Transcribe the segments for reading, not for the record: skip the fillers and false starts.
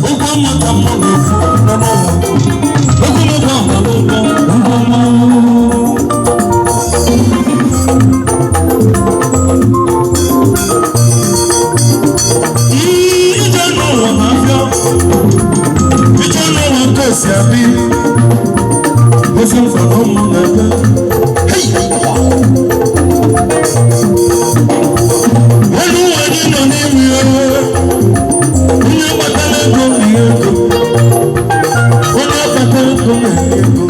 Okwu ọma ka mma na-ekwu nọ n'ụwa. Okwu mọkwa abalị ụtọ, okwu ọma. Ije n'ụwa na-abịa, ije n'ụwa nke esi adị, ofe mfọdụ mụ na-ebe. Elu ụwa anyị nọ n'ime ya, onye kpatara ego na ego, onye kpatara ego na ego.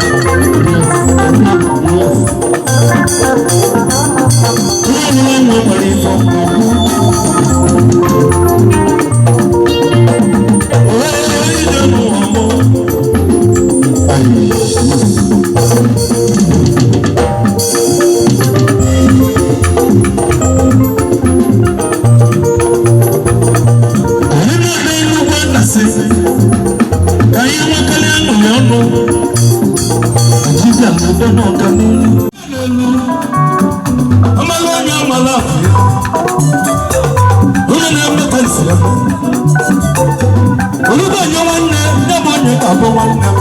Onye ọbụla nwe nwere ife ọkpụkpụ. Ije n'ụwa mụ. Anyị na-eme nnukwu ndasị ka anyị nwekarịa aṅụrị ọnụ. Anyị bịa n'udo na ọganihu. Amala onye amala afọ ya. Onye na-eme ka esi eme. Olugbo onye nwanne, nne m onye ga-abụ nwanne m.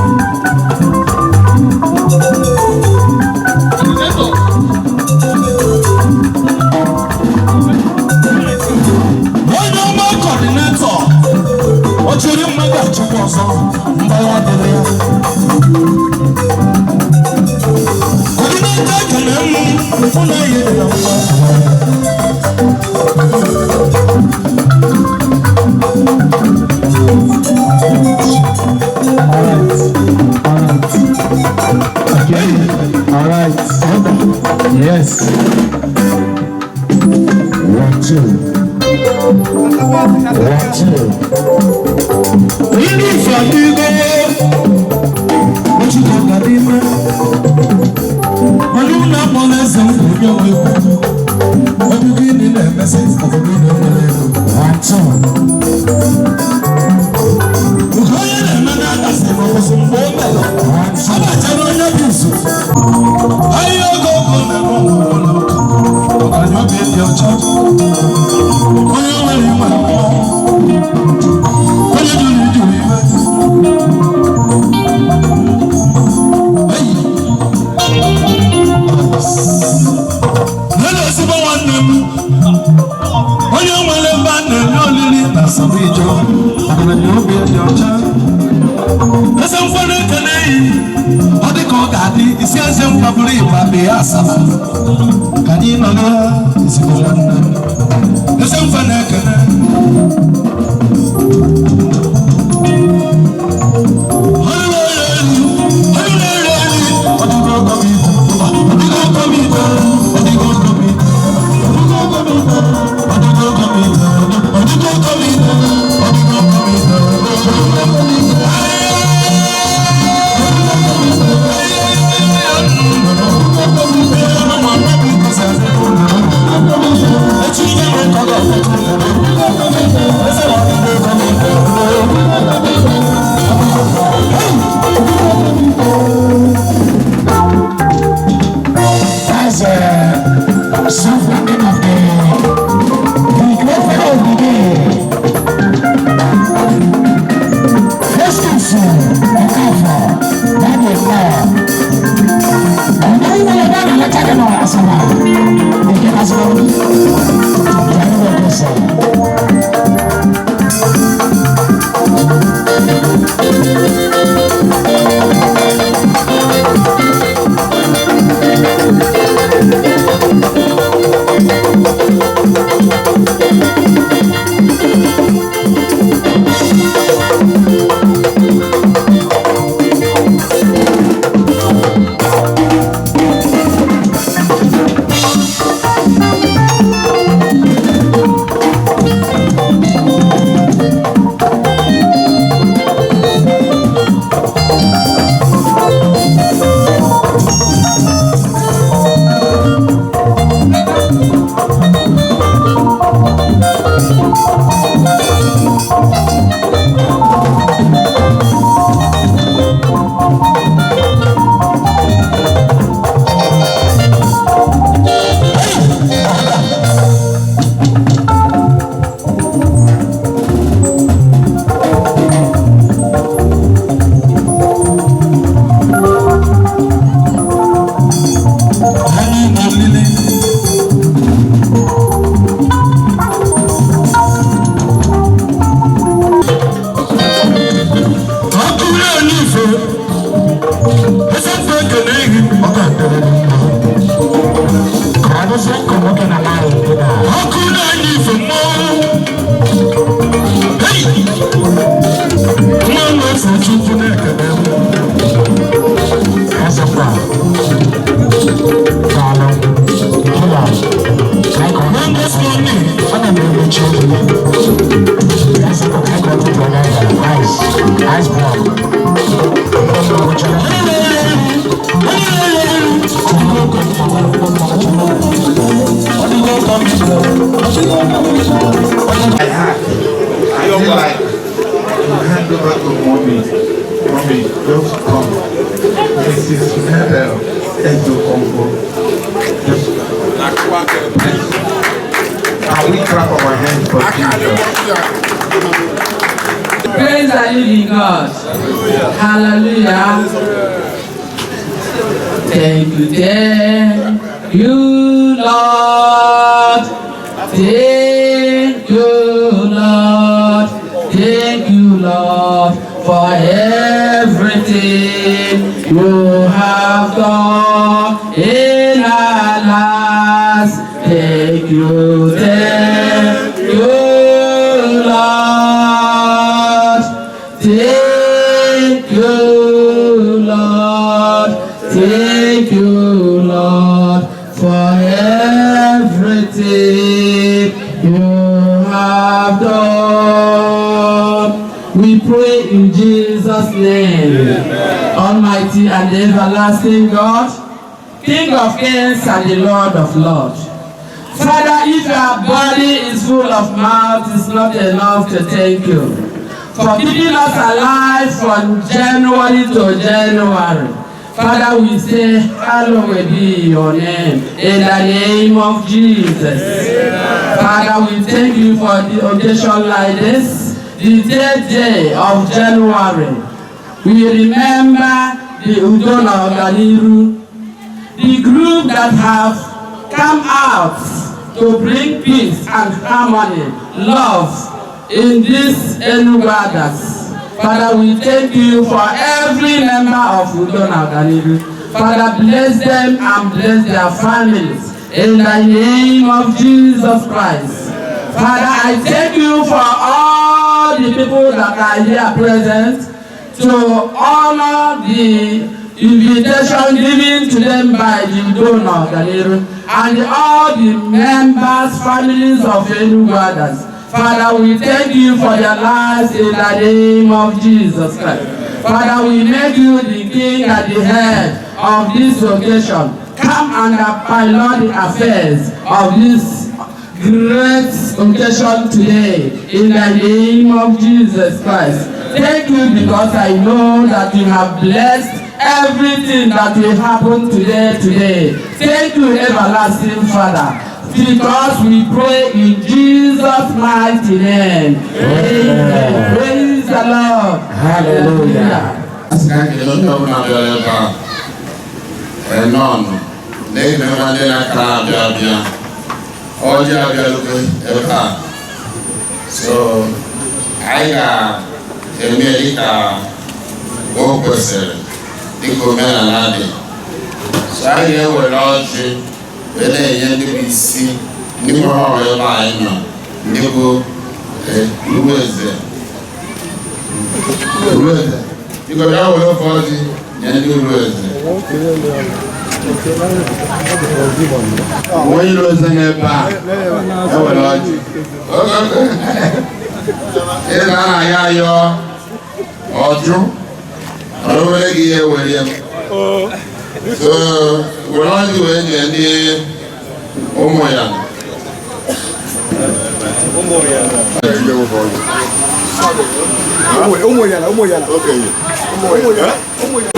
Onye ọma coordinator, ọ chịrị mmadụ achịkwa ọzọ, mgbawa dịrị ya. Coordinator ekele m, mụ na ihe dị na mma. Alright. Alright. Okay. Alright. Yes. One, two. One, two. Ndị Ifeadigo, Ojukwu ọganihu. Mana unu akpọla eze m onye nwe egwu. Ọ bụ gịnị na-emezi obodo na-enwere ego? One, two. Nke onye na-eme na-adasị n'ụbọchị mgbe o mere. A na-achara onye bụ izu. Ahịa ogo ogo na-eme ụlọ ụka. Ọgaranya obi dị ọcha. Onye nwere inwe mmụọ. Onye juru ijuru iwe. Hey! Lele ezigbo nwanne m. Onye nwere ebe a na-eme olili na Asaba Ijaw. Ọgaranya obi dị ọcha. Eze mfọdụ ekele yi. Ọ dị ka ọ ga-adị isi eze mkpaburu ịgba bụ ya Asaba. Ka anyị nọ na ezigbo nwanne m. Eze mfe na-ekele. Praise the living God. Hallelujah. Thank you, Lord. Thank you, Lord. Thank you, Lord, for everything you have done in our lives. Thank you, Lord. Thank you, Lord. Thank you, Lord, for everything you have done. We pray in Jesus' name. Almighty and everlasting God, King of kings and the Lord of lords. Father, if your body is full of mouth, it's not enough to thank you for keeping us alive from January to January. Father, we say, "Hallowed be your name," in the name of Jesus. Father, we thank you for the occasion like this, the third day of January. We remember the Udo na Ọganiru, the group that have come out to bring peace and harmony, love in this Enugu Adazi. Father, we thank you for every member of Udo na Ọganiru. Father, bless them and bless their families in the name of Jesus Christ. Father, I thank you for all the people that are here present to honor the invitation given to them by the Udo na Ọganiru and all the members, families of Enugu Adazi. Father, we thank you for their lives in the name of Jesus Christ. Father, we make you the king and the head of this occasion. Come and pilot the affairs of this great occasion today in the name of Jesus Christ. Thank you because I know that you have blessed everything that will happen today. Thank you, everlasting Father, because we pray in Jesus' mighty name. Amen. Praise the Lord. Hallelujah. Asị ka anyị kelee onye ọbụla bịara ebe a enọnụ na-eme nwanne na-aka abịa abịa ọjị abịalugo ebe a, so anyị ga-eme dịka o kwesịrị, dịka omenala dị. So anyị ga-ewere ọjị wee na-enye ndị bụ isi, ndị nwere ọrụ ebe anyị nọ, ndị bụ eze uru eze. Biko bịa were ofe ọjị nye ndị uru eze. Onye iru eze n'ebe a ewere ọjị. Ị na ya ayọ ọjụ ọrụ gị ihe were ya. So were ọjị wee nye ndị ụmụ ya. Ụmụ ya, ụmụ ya, ụmụ ya. Ụmụ ya, ụmụ ya.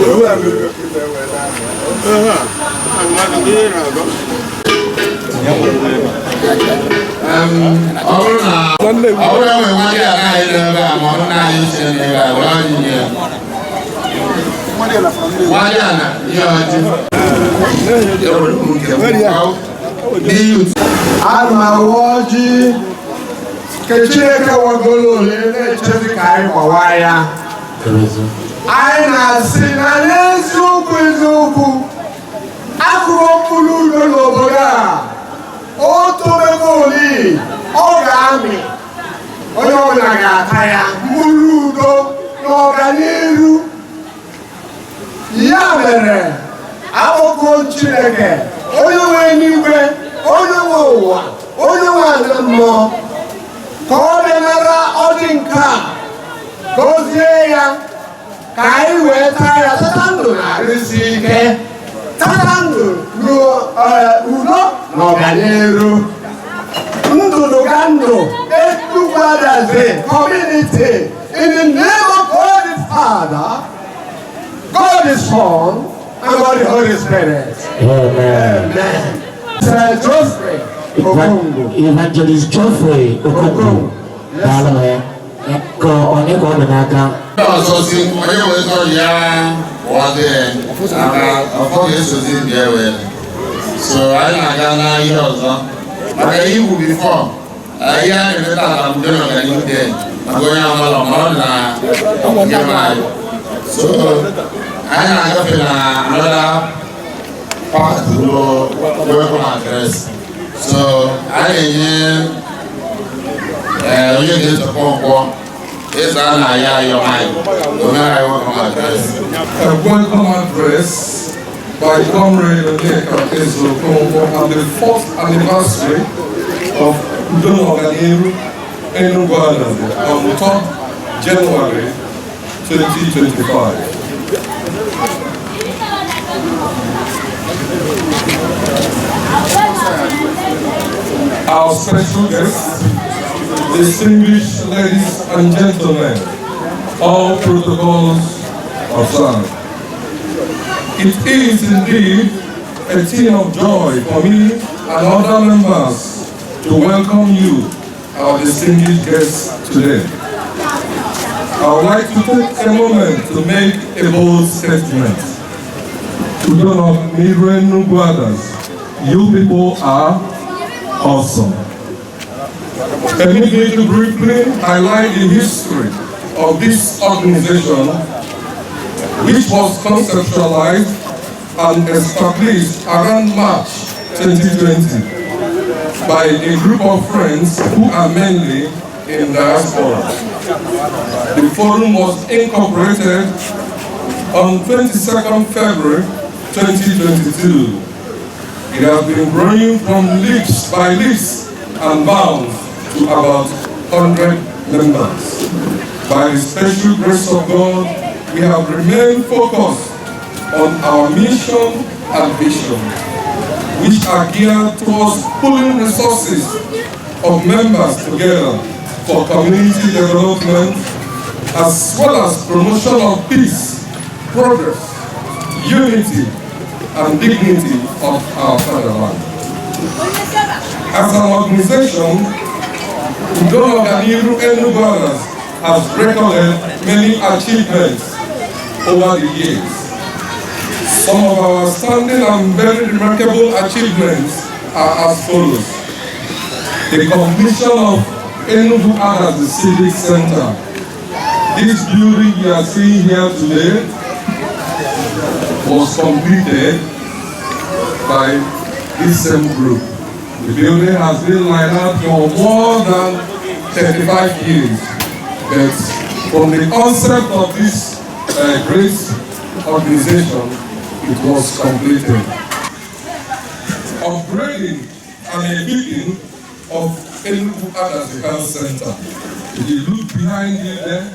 Ọ bụrụ na enwe nwa ndị anaghị n'ebe a, ma ọ bụ na anyị si n'ebe a, were ọjị nye ya. Nwa ndị ana nye ọjị. Ewere ụmụ nke m. Ndị youth. Ana m awa ọjị nke Chineke wegoro ole na-echezi ka anyị gbawa ya. Anyị na-asị na n'eziokwu eziokwu, akụrụ mkpụrụ udo n'obodo a, o tobego oli, ọ ga-amị, onye ọbụla ga-ata ya mkpụrụ udo na ọganiru. Ya mere akpọkuo Chineke, onye nwe eluigwe, onye nwe ụwa, onye nwe ala mmụọ, ka ọ bịa nara ọjị nke a, gọzie ya ka anyị wee taa ya, tata ndụ na arụsi ike, tata ndụ ruo udo na ọganiru, ndụ ga ndụ Enugu Adazi community, in the name of God the Father, God the Son, and God the Holy Spirit. Amen. Amen. Sir Geoffrey Okongwu. Evangelist Geoffrey Okongwu. Daalụ ya. Ka onye Anyị ka ọ dị n'aka. Ndị ọzọ si onye wee ya ọdị maka ọfọ ga-esozi ndị ewe. So anyị na-aga na ihe ọzọ maka ihe ikwu before ihe a na-eme tata bụ udo na ọganihu dị maka onye amala ma ọ na njem anyị. So anyị na-agafe na another part bụ welcome address. So anyị na-enye onye ga-esokọ nkwọ eze a na-ayọ ayọ anyị omere anyị welcome address. A welcome address by Comrade Onyeka Ezeokonkwo on the fourth anniversary of Udo na Ọganiru Enugu Adazi on 3rd January 2025. Our special guests, distinguished ladies and gentlemen, all protocols observed. It is indeed a thing of joy for me and other members to welcome you, our distinguished guests, today. I would like to take a moment to make a bold statement. Udo na Ọganiru Enugu Adazi, you people are awesome. Permit me to briefly highlight the history of this organization, which was conceptualized and established around March 2020 by a group of friends who are mainly in diaspora. The forum was incorporated on 22nd February 2022. It has been growing from leaps by leaps and bounds to about 100 members. By the special grace of God, we have remained focused on our mission and vision, which are geared towards pooling resources of members together for community development, as well as promotion of peace, progress, unity, and dignity of our fatherland. As an organization, Udo na Ọganiru Enugu Adazi has recorded many achievements over the years. Some of our outstanding and very remarkable achievements are as follows. The completion of Enugu Adazi Civic Center. This building you are seeing here today was completed by this same group. The building has been like that for more than 35 years. But from the onset of this great organization, it was completed. Upgrading and equipping of Enugu Adazi Health Center. If you look behind you there,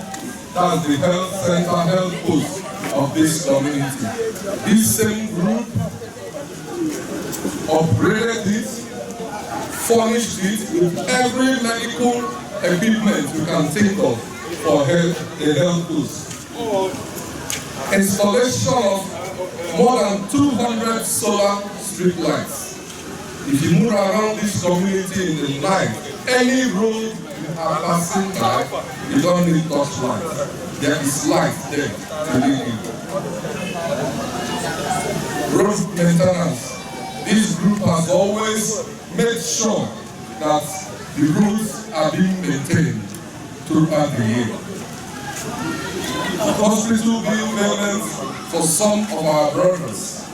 that's the health center, health post of this community. This same group upgraded it, furnished it with every medical equipment you can think of for health, a health post. Installation of more than 200 solar street lights. If you move around this community in the night, any road you are passing by, you don't need torchlight. There is light there to lead you. Road maintenance. This group has always made sure that the roads are being maintained throughout the year. Hospital bill payments for some of our brothers.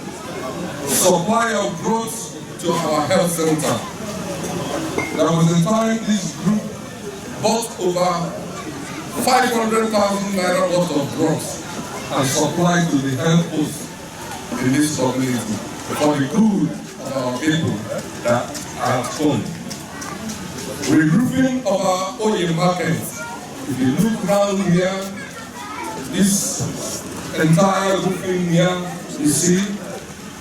Supply of drugs to our health center. There was a time this group bought over 500,000 naira worth of drugs and supplied to the health post in this community for the good of our people that are at home. Reroofing of our Oye market. If you look round here, this entire roofing here, you see,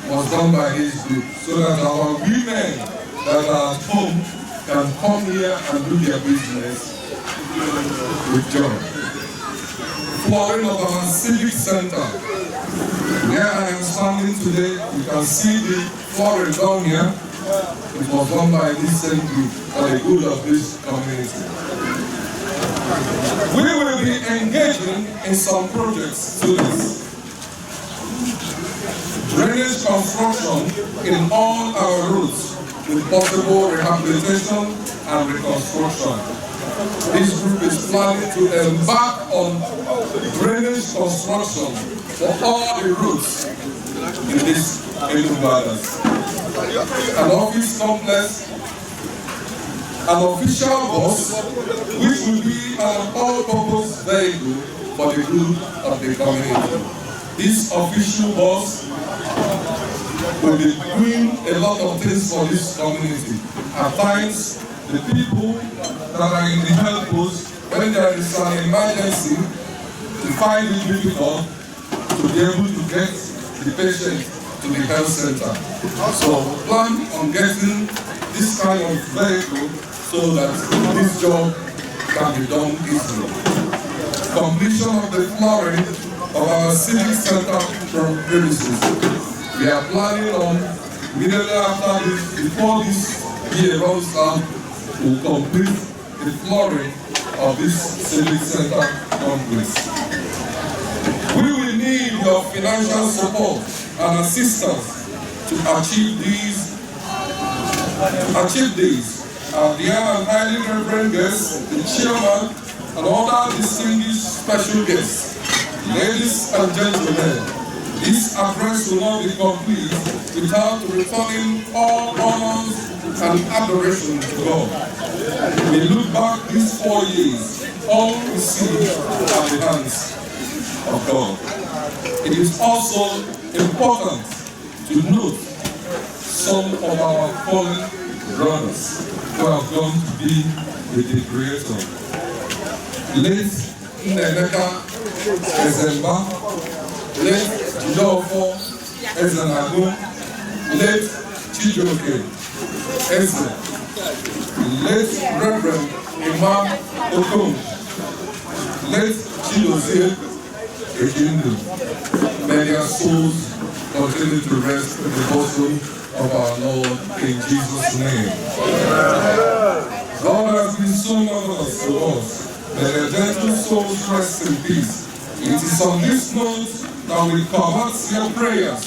was done by this group so that our women that are at home can come here and do their business with joy. Flooring of our civic center. Where I am standing today, you can see the flooring down here. It was done by this same group for the good of this community. We will be in some projects to this. Drainage construction in all our roads with possible rehabilitation and reconstruction. This group is planning to embark on drainage construction for all the roads in this Enugu Adazi. An office complex, an official bus, which will be an all-purpose vehicle for the good of the community. This official bus will be doing a lot of things for this community. At times, the people that are in the health post, when there is an emergency, they find it difficult to be able to get the patient to the health center. So plan on getting this kind of vehicle so that this job can be done easily. Completion of the flooring of our civic center premises. We are planning on immediately after this, before this year runs out, we'll complete the flooring of this civic center complex. We will need your financial support and assistance to achieve these. Our dear and highly reverend guests, the chairman, and other distinguished special guests, ladies and gentlemen, this address will not be complete without returning all honors and adoration to God. We look back these 4 years, all we see are the hands of God. It is also important to note some of our fallen brothers who have gone to be with the Creator. Late Nnemeka Ezemba, late Jideofor Ezenagu, late Chijioke Eze, late Reverend Imam Okon, late Chidozie Ejindu. May their souls continue to rest in the bosom of our Lord in Jesus' name. God has been so marvelous to us. May their gentle souls rest in peace. It is on this note that we covet your prayers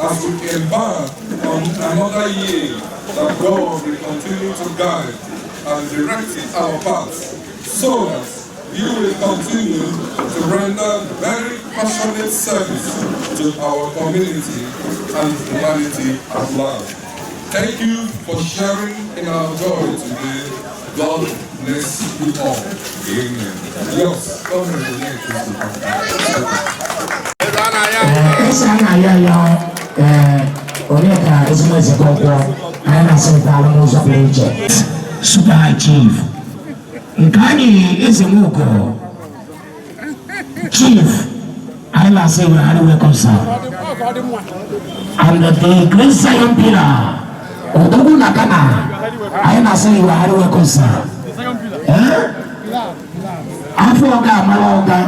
as we embark on another year, that God will continue to guide and direct our paths so that you will continue to render very passionate service to our community and humanity at large. Thank you for sharing in our joy today. God bless you all. Amen. Yes, come Ese a na-ayọ ayọ ee onye ka ezigbo eze Okonkwo, anyị na-asị daalụ n'ụzọ pụrụ iche. Super High Chief nke anyị, eze Nwoko, Chief, anyị na-asị we are welcome, sir. And the Great Zion Pillar, Odogwu na Ghana, anyị na-asị you are welcome, sir. Eh? Afọ ọga amara ọga,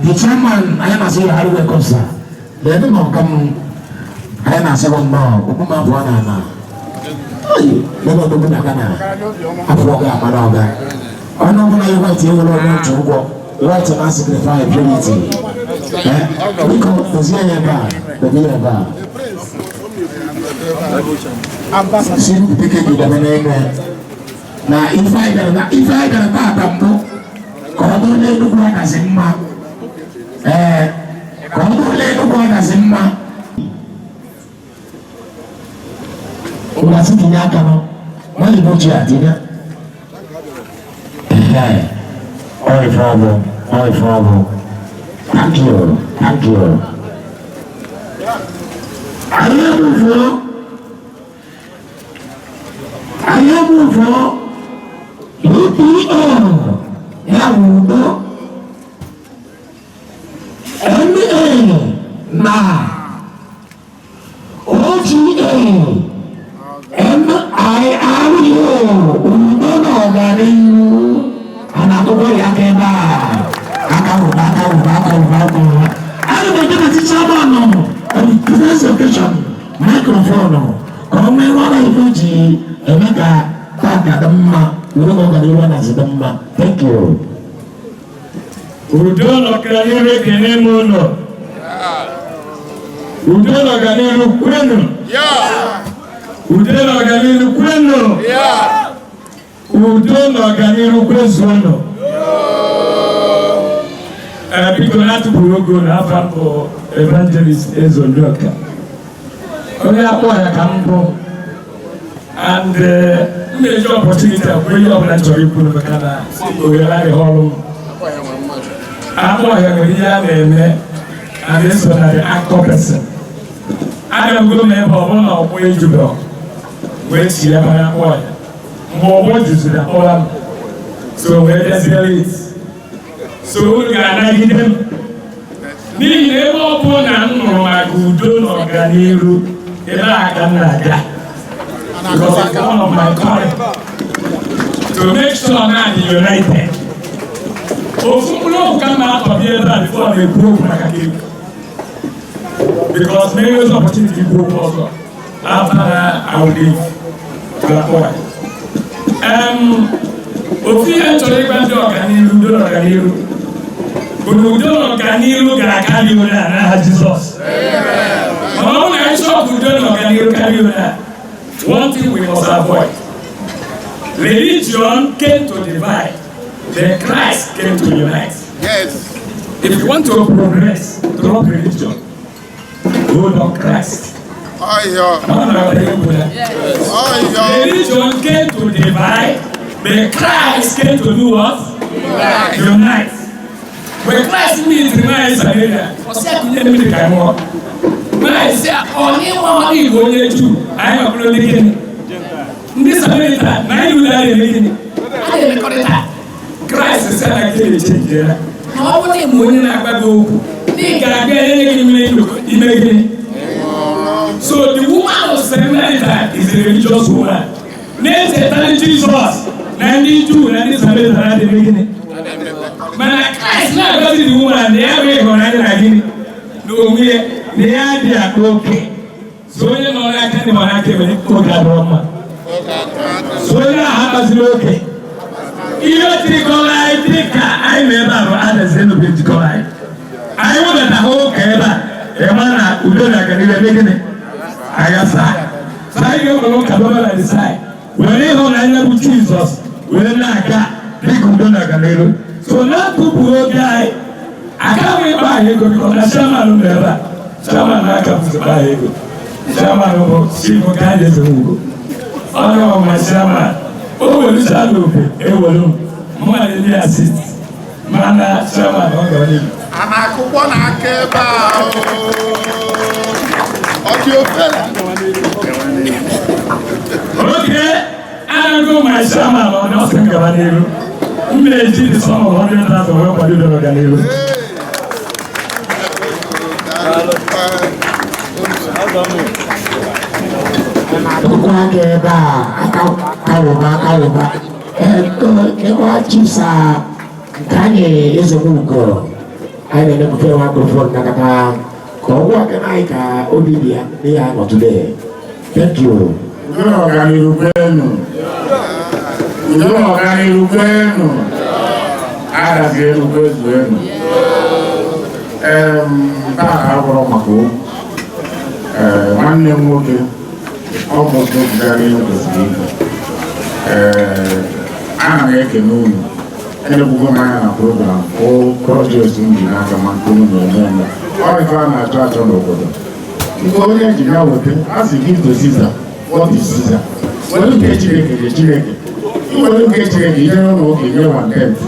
the chairman, anyị na-asị you are welcome, sir. Lẹ́nu na ọga m, anyị na-asị gị nnọọ okwu m abụọ na ala lẹ́nu Odogwu na Ghana, afọ ọga amara ọga, onye ọbụla yi white ewere onye otu ụgwọ white na signify purity. Eh? Biko dozie ya ebe a, dozie ya ebe a si dike gị debe n'elu ya. Na ife anyị bịara na ife anyị bịara taata mbụ ka ọ bụrụ n'Enugwu Adazi mma, ee, ka ọ bụrụ n'Enugwu Adazi mma. Ụbọchị tinye aka nọ nwanyị bụ ji adịnya. Ee, ọ ife ọ bụ, ọ ife ọ bụ. Thank you, thank you. Anyị emuvuo, anyị emuvuo UPO ya bụ udo MA na OGA MIRU, udo na ọganihu. A na-akụkọ ya aka ebe a, aka rụba, aka rụba, aka rụba, aka rụba. Ana m eje na chairman of today's occasion microphone ka ọ nwee ọrụ ife o ji eme ka tata dị mma, udo na ọganihu na dị mma. Thank you. Udo na ọganiru, ekene m unu. Udo na ọganiru kwenu! Udo na ọganiru kwenu! Udo na ọganiru kwezuonu! Ee, biko, na-atụpụrụ oge na afa m bụ Evangelist Ezonyoka, onye akpọ ya ka m bụ, and m na-eji opportunity akwụ ihe ọbụla m chọrọ ikwu maka na ohere adịghị ọrụ m. Akpọ ọhịa nwere ihe a na-eme and eso na the actor person. Abịago m ebe ọ bụrụ na ọgbọ ejubọ wee chi ya mara akpọ ọhịa. Mgbe ọgbọ juziri, akpọla m, so wee bịazie late, so unu ga-anagide m n'ihi na ebe ọ bụ na m nụrụ maka udo na ọganiru, ebe a ka m na-aga, because it's one of my calling to make sure na adị united. Ofu mkpụrụ okwu ka m na-atọbi ebe a before na-ekwu okwu maka gị, because maybe there's opportunity ikwu okwu ọzọ after that, I will leave to that point. Ofu ihe m chọrọ ịgwa ndị ọganiru, udo na ọganiru, bụ na udo na ọganiru ga-akarị onye a n'aha Jizọs. Ma ọ bụrụ na anyị chọọ ka udo na ọganiru karịa onye a, one thing we must avoid: religion came to divide, then Christ came to unite. If you want to progress, drop religion, hold on Christ. Religion came to divide, but Christ came to do what? Unite. When Christ meets the Samaria, ọ sị akụnye mmiri ka ṅụọ. Mana sị ọ n'ịnwa ọ n'Igbo onye Juu, anyị nwekwara ndị gịnị? Ndị Samaritan na anyị lụrụ na-eme gịnị? A na-emekọrịta. Kraịst sị na gị na-eche na ọ bụrụ na ịma onye na-agba gị okwu, na ị ga-abịa enye gị mmiri ime gịnị? So the woman of Samaritan is a religious woman. Na-echetara Jizọs na ndị Juu na ndị Samaritan na-adịghị gịnị? Mana Kraịst na-agọzi the woman na ya bụ ịhụnanya na gịnị? Na onwe ya na ya dị akpa oke. So onye nọ n'aka ndị ma n'aka ebe oge adọrọ mma. So onye ahụ akpaziri oke. Ihe jikọrọ anyị dị ka anyị nọ ebe a bụ adazi elu bụ ejikọrọ anyị. Anyị webata ha ụka ebe a, ịma na udo na ọganihu eme gịnị? Aghasa. So anyị ga-ewere ụka dobe na the side. Were ịhụnanya bụ Jizọs were na-aga dịka udo na ọganihu. So na-atụpụ oge anyị, aka m ịkpa anyị ego bikọ na chairman nọ ebe a. Chairman na-aka bụzi kpa anyị ego. Chairman bụ Chief Gaje Ezenwugo. Onye ọma chairman. O welucha n'ope ewelu m. Mụ na ndị assist. Mana chairman ọ gara n'ihu. A na-akụkpọ n'aka ebe a ọ dị ofele. Oge anago my chairman ọ na ọsị gaba n'ihu. M na-eji the sum of 100,000 wee kwado udo n'ọganihu. Akwụkwọ aka ebe a, aka kawụba kawụba ebe chisa nke anyị Ezemugo, anyị na-enyekwufe microphone n'aka ka ọ gwa aka anyị ka obi dị ya n'ihe a nọ today. Thank you. Udo na ọganihu kwenu! Udo na ọganihu kwenu! Adazi elu kwezuenu! Taa abụrụ maka okwu. Ee, nwanne m nwoke almost okwugara ihe kwesịrị ikwu. Ee, ana m ekene unu. Enekwugo m anya na program o project m ji n'aka ma nke unu na-eme eme. Ọ ife a na-achọ achọ n'obodo. Nke onye ji ya weta, a sị, "Give to Caesar what is Caesar." Were nke Chineke nye Chineke. Iwere nke Chineke ije n'ụlọ ụka, inye one tenth.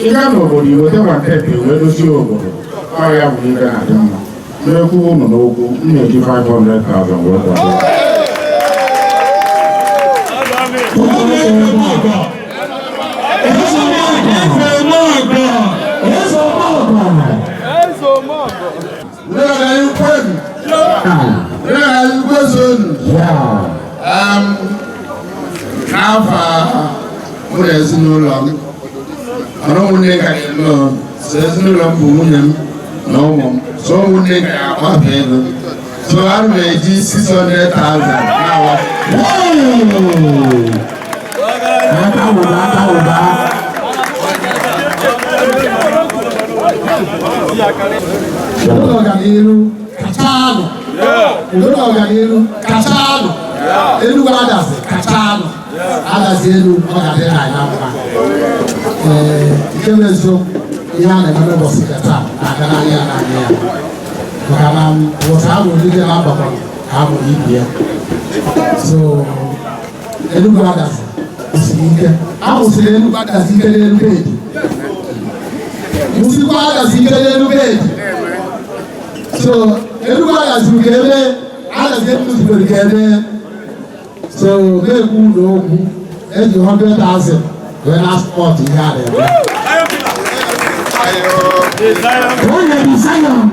Ị gaa n'obodo, iweta one tenth, wee dozie obodo. Ọ ya bụ ife na-adị mma. Mmekwu unu n'okwu, m na-eji 500,000 wee kwado. Eze Ọmọgọ. Udo na ọganihu kwenu! Udo na ọganihu kwezuonu! N'afọ mụ na ezinụlọ m, ọrụ ụmụnne ka ga-eme o. So ezinụlọ m bụ nwunye m na ụmụ m, so ụmụnne ka ga-akpaba ego, so ana m eji 600,000 na-awa. Aka wụba, aka wụba. Udo na ọganihu kachanụ. Udo na ọganihu kachanụ. Enugu Adazi kachanụ. Adazi elu, ọ ga-adịrị anyị na mma. Ee, nke bụ eziokwu, ihe a na-eme n'ụbọchị nke taa na-aga n'anya ya n'anya ya, maka na ụbọchị a mụrụ dike na mgbakọ ka a mụrụ ibi ya. So Enugu Adazi kwụsịrị ike, a kwụsịrị Enugu Adazi ike n'elu bed, kwụsịkwa Adazi ike n'elu bed. So Enugu Adazi ka ebe Adazi elu ka ebe. So na-ekwu ụlọ okwu eji 100,000 wee na support ihe a na-eme. Onye bụ Zion,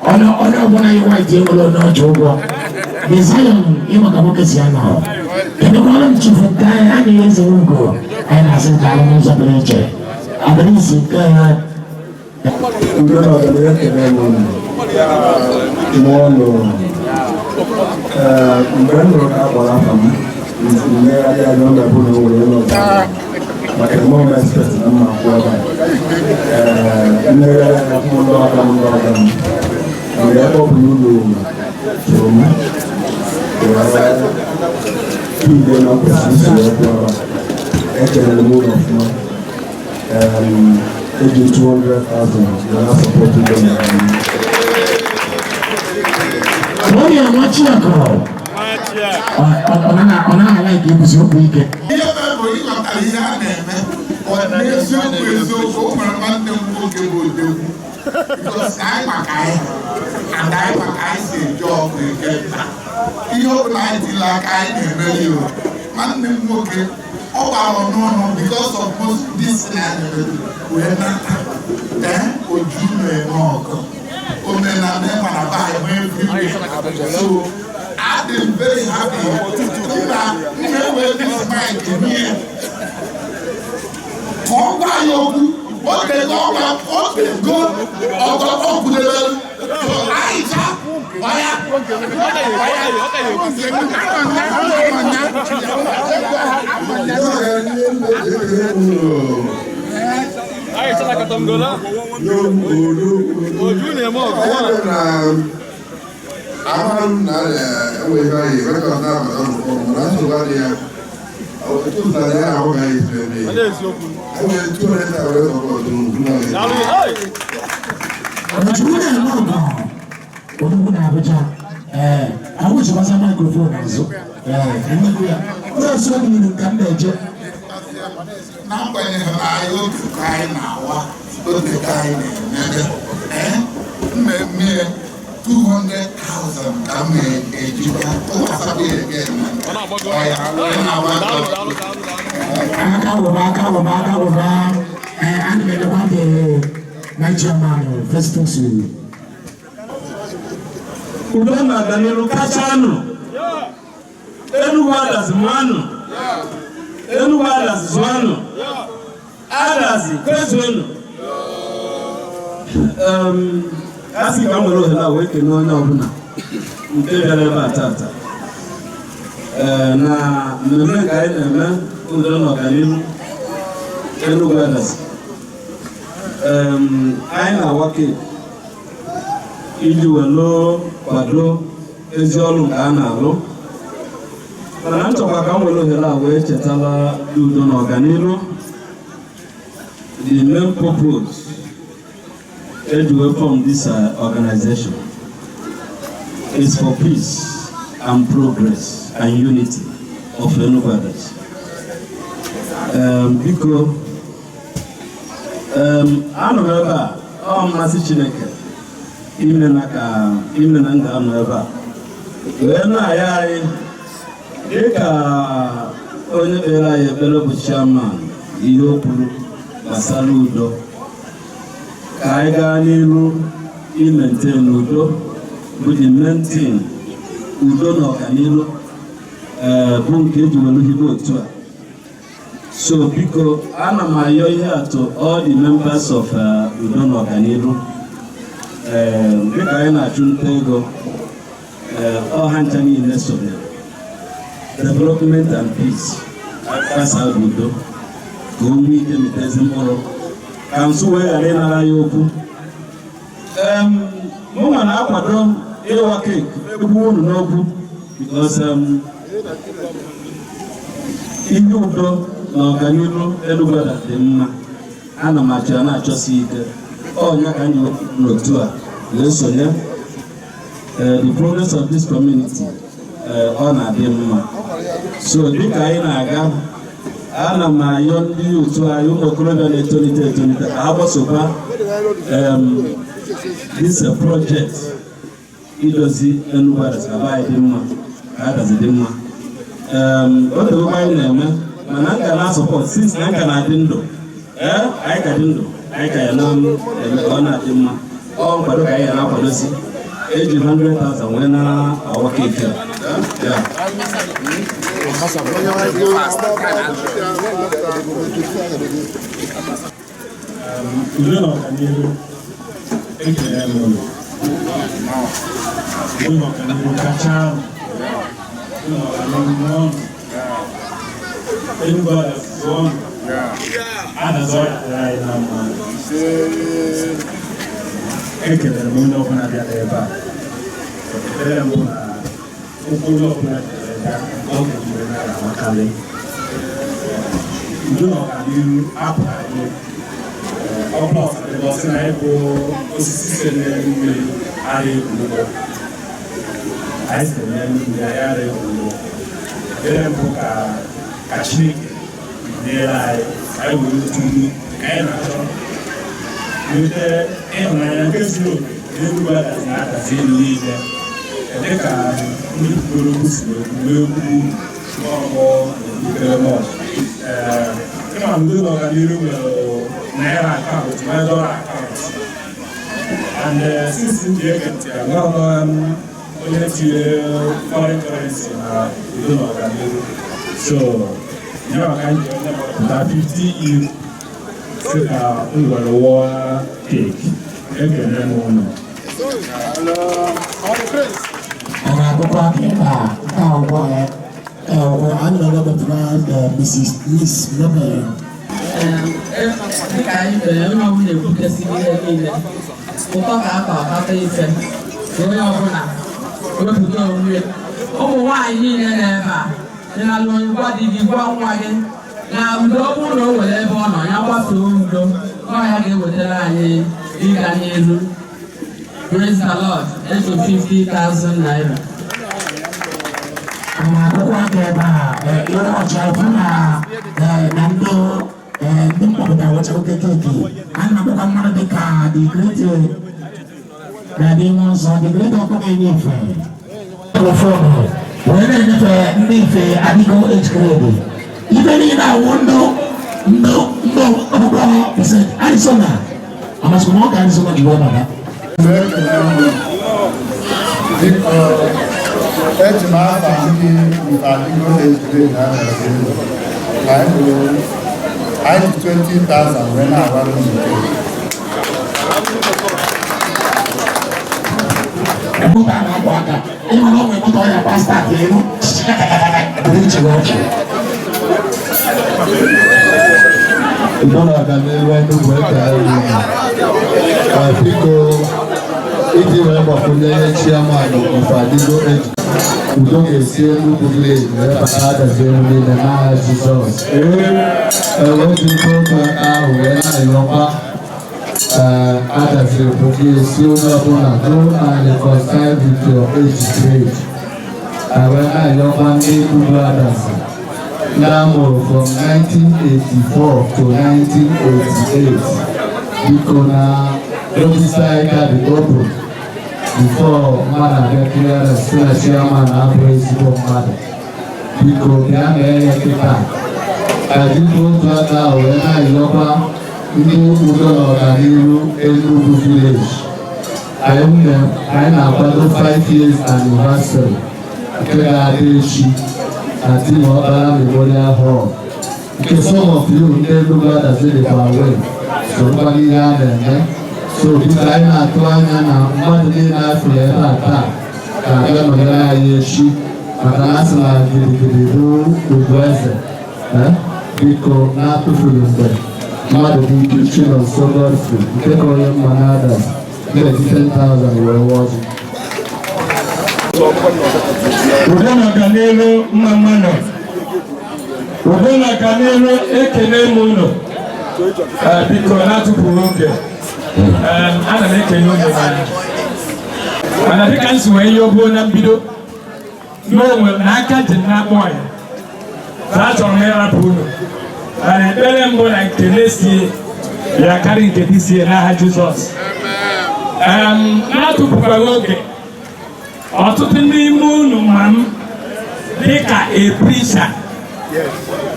onye onye ọbụla yi white enwere onye ọjọọ ụgwọ. The Zion, ịma ka nwoke si anọ. Kedukwara m chifu nke anyị, anyị eze ugo, anyị na-asị nke anyị n'ụzọ pụrụ iche. Adịrịsị nke ya. Udo na ọganihu, ekele m unu n'ọnụ. Ee, mgbe m nụrụ ka a kpọrọ afa m, mmegharị anya, ọ ga-abụ na o nwere onye ọzọ, maka eme m expect na mma akwụ ebe a. Ee, mmegharị anya kwụ ndị ọga m, ndị ọga m, mgbe ebe ọ bụ na unu tụrụ m wee ile na m kwesịrị isi wee kwụ ebe a, ekelere m ụlọ ọfụma. Eji 200,000 wee support udo na Onye Nwachiakụ, ọ naghị ala ike ikwusi okwu ike. Ihe mere bụ ịghọtara ihe a na-eme. Ọ n'eziokwu eziokwu, o nwere nwanne m nwoke bụ odegwu, because anyị maka anyị and anyị maka anyị si eje ọgụ eke nta, ihe ọ bụla anyị tiri aka anyị na-emeri. O nwanne m nwoke, ọ gbara n'ụlọ because of most this thing anyị na-emeri wee nata. Ee, oju na-eme ọgụ omenala ịma na be anyị everywhere. So I'm very happy na m na-ewe this mic nye ka ọ gwa ya okwu. O tego ọgwa, o tego ọgọ, o kwudebere. So Aisha, ọya ọya. Ama m na enwe ebe anyị record na-abata n'ụfọdụ, mana nsogbu adịghị ya. Otu ụzọ ya ahụ ka anyị siri eme enwere 200,000 support unu. Ojukwu na-eme ọgọ, odogwu na Abuja. Ee, awụchikwasa microphone azụ. Ee, nnukwu ya na-eso n'iru ka m na-eje. N'agbanyeghị na anyị otu ka anyị na-awa otu ka anyị na-emebe, ee, mmemme 200,000 ka m na-ejikwa tụkwasakwa ya again. Ọya, ọ na-agba. Aka wụba, aka wụba, aka wụba. Ee, ana m elekwa the my chairman Festus. Udo na ọganihu kachanụ. Enugu Adazi mmanụ, Enugu Adazi zụanụ, Adazi kwezuenụ. A sị ka m were ohere a wee kelee onye ọbụla nke bịara ebe a tata. Ee, na mmemme nke anyị na-eme, udo na ọganihu Enugu Adazi. Anyị na-awa cake iji welu kwado ezi ọrụ nke a na-alụ, mana m chọkwa ka m were ohere a wee chetala udo na ọganihu the main purpose eji wee form this organization is for peace and progress and unity of Enugu Adazi. Biko, anọ m ebe a, ọ mmasị Chineke ime na ka ime na m ga-anọ ebe a wee na-aya anyị dịka onye kpere anyị ekpere bụ chairman. Ihe o kwuru gbasara udo, ka anyị gaa n'iru i-maintain udo bụ the main thing. Udo na ọganihu, ee, bụ nke eji were hibe otu a. So biko, ana m ayọ ihe atụ all the members of udo na ọganihu. Ee, dịka anyị na-achụ nta ego, ee, ọha ncha niile sonyere development and peace, gbasa udo ka o nwee ike mịta ezi mkpụrụ. Ka nsu wee ghara ịnara ya okwu. Mụnwa na-akwado ịwa cake egwu unu n'okwu because ihe udo na ọganihu Enugu dị mma, ana m achọ na-achọsi ike ọnya ka anyị n'otu a wee sonye the progress of this community. Ọ na-adị mma. So dịka anyị na-aga, ana m ayọ ndị otu anyị, ụmụ okorobịa na-etolite etolite, ka ha gbasokwa this project idozi Enugu Adazi, ka be anyị dị mma, ka Adazi dị mma. O tegokwa anyị na-eme, mana nka na support since na nka na-adị ndụ. Ee, anyị ka dị ndụ, anyị ka ya na-eme ka ọ na-adị mma. Ọ nkwado ka anyị ya na-akwadosi. Eji 100,000 wee na-awa cake a. Yeah. Udo na ọganihu, ekele m ụlọ. Udo na ọganihu kacha. Udo na ọganihu n'ọnụ. Enugu Adazi ọnụ. Adazi ọ dịrị anyị na mma. Ekelere m onye ọbụla bịara ebe a. Ekpere m bụ na ụkwụ onye ọbụla jere ebe a, ọ ga-ejire na amakarị. Udo na ọganihu apụghị ọbụla. Ọsadebe ọsị na ịbụ osisi si n'elu mmiri ara egwu ụgbọ. Anyị si n'elu mmiri, anyị ara egwu ụgbọ. Ekpere mbụ ka Chineke nyere anyị, ka anyị were otu nnu ka anyị na-achọ nweta ịhụnanya nke zuru oke n'Enugu Adazi na Adazi elu niile, dịka ndị kwuru okwu si wee kwu ọgbọ ekpere mọ. Ee, ịma udo na ọganihu nwere naira account, nwee dollar account, and since m ji ege ntị, enweghị m onye tinyere foreign currency na udo na ọganihu. So ya maka m ji onye mapụta 50 euro si ka m were wụọ cake. Ekele m ụnụ. A na-agụkwa aka ebe a nke akwụkwọ ya akwụkwọ anyị nọ n'ebe Mrs. Miss Nobel. Dịka anyị mere, onye ọbụla ekwukesị ihe niile ụtọ ka akọ akpata ife ka onye ọbụla wepụta onwe ya. Ụmụ nwaanyị niile nọ ebe a dị na onye gwa di gị, gwa nwa gị na udo, ọ bụrụ na o nwere ebe ọ nọ, ya gbasoo udo, ọ ya ga-ewetara anyị ịga n'ihu. Praise the Lord. Eto 50,000 naira. A na-agụkwa aka ebe a ihe ọcha ịfụ na ndị mkpọpụta wụcha oke cake. A na-akpọkwa mmadụ dịka the great na-adị nwa nsọ, the great ọkụ na-enye ife telefonu wee na-enyefe ndị ife adịgo age grade. Ife niile awụ ndụ ndụ ndụ ọkpụkpọ percent Arizona amasịkwa na ọ ka Arizona ji wee bata. Biko, eji m afa ndị Ifeadigo age grade na Adazi. Anyị bụ anyị ji 20,000 wee na-agbara unu cake. Moto a na-akpọ aka ịma na ọ nwere moto ọya gba start elu bụrụ iche gị ọchị. Udo na ọganihu Enugu, ekele unu. Biko, iji wee gbakwunye ihe chairman Ifeadigo eji, udo ga-esi Enugu village wee bata Adazi elu niile n'aha Jizọs. Ewejikwa otu aka ahụ wee na-ayọkwa ee Adazi bụ esi onye ọbụla go and reconcile with your age grade. Wee na-ayọkwa ndị Enugu Adazi ndị a mụrụ from 1984 to 1988, biko, na register anyị ka dị open before mmadụ abịa clearance sị na chairman abụrụ ezigbo mmadụ. Biko, bịa mee ya kịta. Ka jikwa otu aka ahụ wee na-ayọkwa ndị udo na ọganihu Enugu village, anyị na-akwado 5 years anniversary nke ga-adị echi na Tim Okpara Memorial Hall, nke some of you ndị Enugu Adazi dịkwa wee sorokwa n'ihe a na-eme. So biko, anyị na-atụ anya na mmadụ niile afụrụ ebe a taa ga-abịa nọnyere anyị echi, maka na a sị na gidigidi bụ ugwu eze. Biko, na-atụfughị mgbe. Mmadụ dị ike Chinonso Godfrey nke ka onye mma na-Adazi ga-eji 10,000 wee waa ọjị. Udo na ọganihu, mma mmanụ. Udo na ọganihu, ekele m unu. Biko, na-atụpụghị oge, ana m ekele unu, mana dịka m si wee yọbuo na mbido n'onwe m na aka ji m n'akpọ ya na achọrọ m ịrapụ unu, mana ekpere mbụ na nke na-esie ya karị nke dị sie n'aha Jizọs. Na-atụpụkwaghị oge, ọtụtụ n'ime unu ma m dịka a preacher,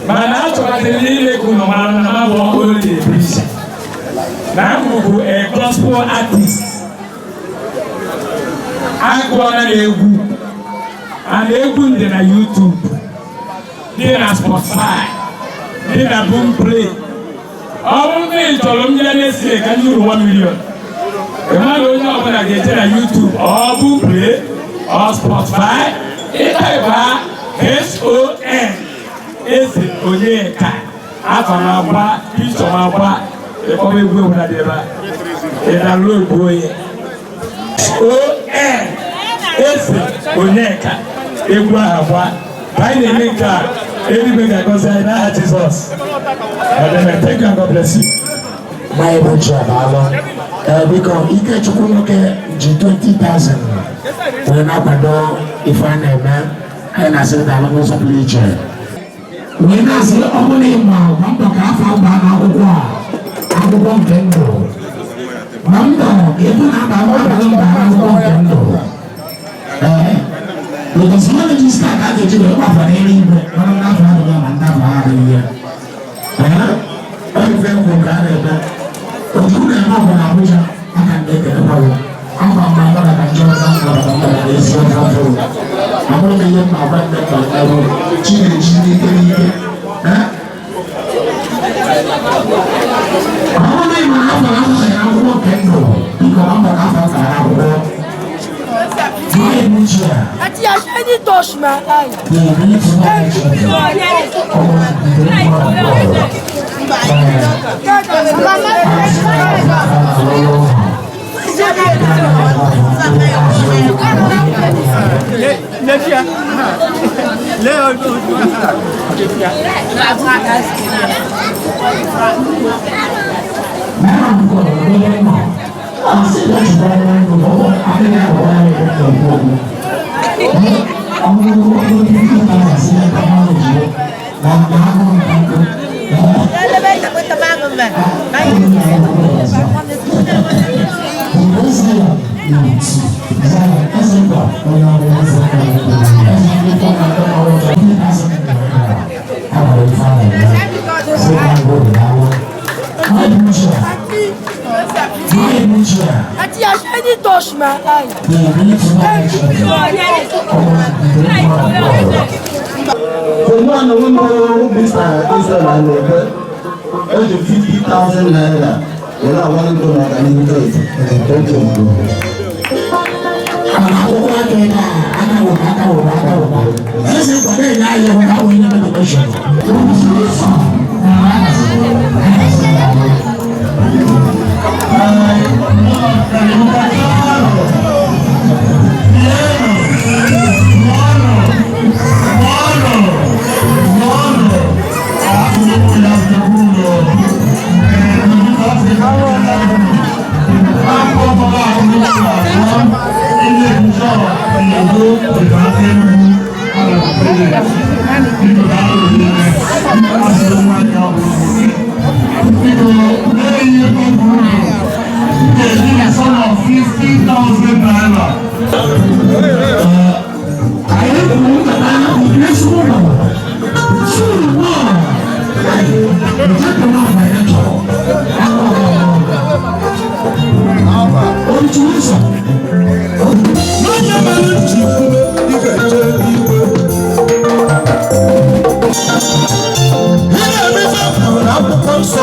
mana achọkwaziri n'ime ka unu mara na m bụ only a preacher, na m bụbu a gospel artist. Agụọla m egwu, and egwu m dị na YouTube, dị na Spotify, dị na Boomplay. Ọ bụrụ na ị chọrọ m bịa n'esie ka ndị uru 1 million, ị ma na onye ọbụla ga-eje na YouTube, ọ Boomplay, ọ Spotify, ịtype HON Eze Onyeka, afa m agba, picture m agba, ịkpọba egwu ọbụla dị ebe a, ị download onye HON Eze Onyeka, egwu ahụ agba. Ka anyị na-eme nke a, eluigwe ga-agọzi anyị n'aha Jizọs. Amen. Thank you and God bless you. Maịbụ ji abalụ. Ee, biko, Ikechukwu nwoke ji 20,000 wee na-akwado ife a na-eme. Anyị na-asị daalụ n'ụzọ pụrụ iche, wee na-asị ọ bụrụ ịma, gba mbọ ka afọ gbaa n'akwụkwọ a, akwụkwọ nke ndụ. Gba mbọ ka ebe na-aba abalị mba akwụkwọ nke ndụ. Ee, because ọ register ka a ga-eji wee gbafa n'eluigwe, mana ndị afọ adịghị ma ndị afọ adịghị ya. Ee, ọ ife nkwụ ka a na-eme otu na-eme ọgụ na Abuja aka ndị ekelekwa ya afọ mma mmadụ ka ndị ọzọ nabata mmadụ na ezi ọzọ fụrụ. Abụrụ m ihe m na-agwa ndị mba bụ chi na-eji n'ike n'ike. Ee, ọ bụrụ na ị ma afọ ahụ na akwụkwọ nke ndụ, biko gba mbọ ka afọ kara akwụkwọ. My chair. Auntie, I shiny touch my eye. The ability to Auntie, I shiny touch my eye. Mụ na onwe m bụ Mr. Israel Anebe eji 50,000 naira were akwalite n'ọganihu Joyce. Thank you. Akwụkwọ aka ebe a, aka wụba, aka wụba, aka wụba. Eze nkwado enye anyị hụ na onye na-eme donation. Anyị kwuru nkata ezigbo ụlọ two more nke financial otu ụzọ. N'onye mere njikwube ị ga-eje igwe. Ihe na-eme kwuru na akwụkwọ nsọ,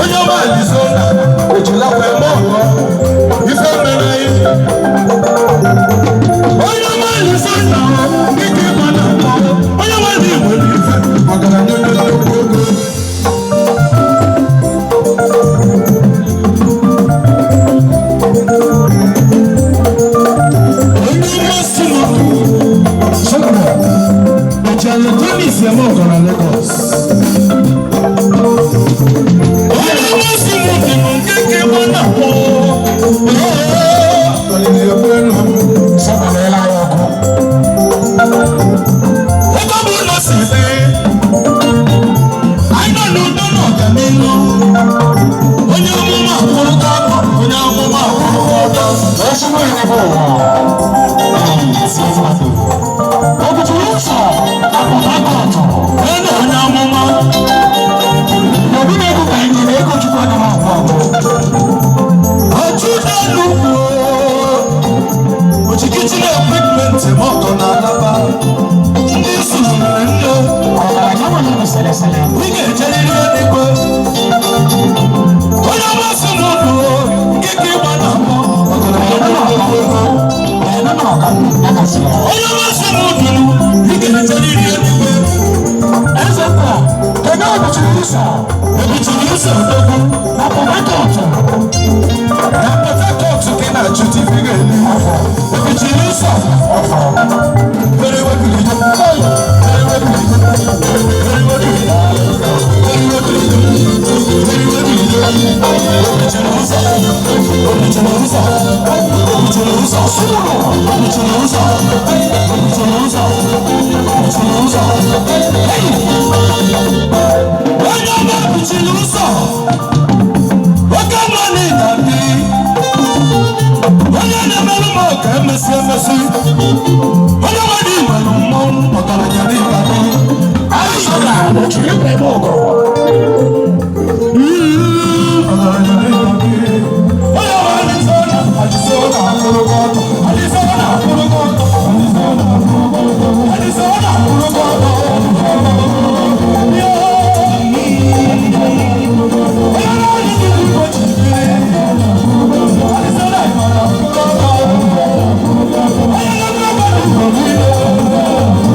onye ọma Alizona ejilakwa eme ọgọ ife mere anyị. Onye ọma Alizona, dịka ịma na mmanwụ, onye nwere igwe na ife ọgaranya, onye nnukwu ego. akwụrụgo ọtọ, onye amụma akwụrụgo ọtọ. Ezigbo ihe bụ ụwa. Obuchiri ụzọ na Port Harcourt. Ene onye amụma. Obi na-ego ka anyị nyere ego Chukwu anaghị agwụ agwụ. Ọchụdelu ochikichi na ekwipmenti ma ọgọ na-alaba. Ndị suru mere nne. Ọgaranya nwere ibu selesele. Ị ga-ejeriri eluigwe. Onye ọmasị m bụ nke ka ịgba na mbọ. Eme na ọka ya gasị ya. Onye ọmasị m duru, ị ga-ejeriri eluigwe. Eze mba, kedu obuchiri ụzọ Ebuchiri ụzọ odogwu. na Port Harcourt? Na Port Harcourt ka ị na-achụta ife ị ga-eri. Ebuchiri ụzọ. Were wepụrụ ije. Were wepụrụ ije. Were wepụrụ ije. Were wepụrụ ije. Were wepụrụ ije. Obuchiri ụzọ. Obuchiri ụzọ. Obuchiri ụzọ. Obuchiri ụzọ. Obuchiri ụzọ. Obuchiri ụzọ. Hey! Onye ọma buchiri ụzọ. Oke mma na ị ga-adị. Onye na-emerụ m ka emesi emesi. Onye nwere nwere mmọnwụ ọgaranya na ịga-adị. Arịsọra obuchiri ụzọ ebe ọgọ. Ọgaranya na ịga-adị. Onye nwere Arizona, Arizona akwụrụgo ọtọ. Arizona akwụrụgo ọtọ. Arizona akwụrụgo ọtọ. Arizona akwụrụgo ọtọ. Onye na-adị ndị Igbo ji biri. Arizona akwụrụgo ọtọ. Onye na-agba n'Igbo niile.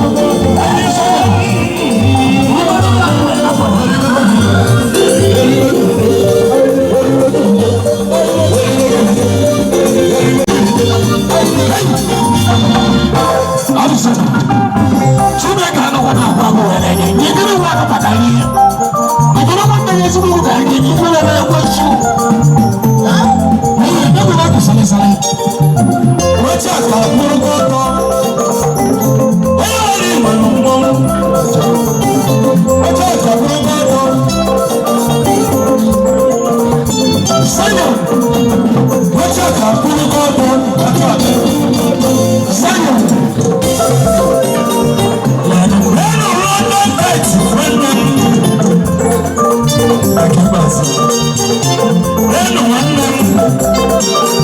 Arizona. Chineke anọkwa na-agwa agwụ were nye. Nyegoro nwa akapata ihe. Nyegoro nwanne ya ezigbo ụka ihe na ife were ekwensu. N'ihi na egwere ọgwụ salịsalị. Oche aka kwụrụgo ọtọ. Onye nwere nwere mmọnwụ. Oche aka kwụrụgo ọtọ. Zion, Oche aka kwụrụgo ọtọ. Oche aka. Zion. Lẹ́nu London Knight nwanne m. Akíkpàsí. Lẹ́nu nwanne m.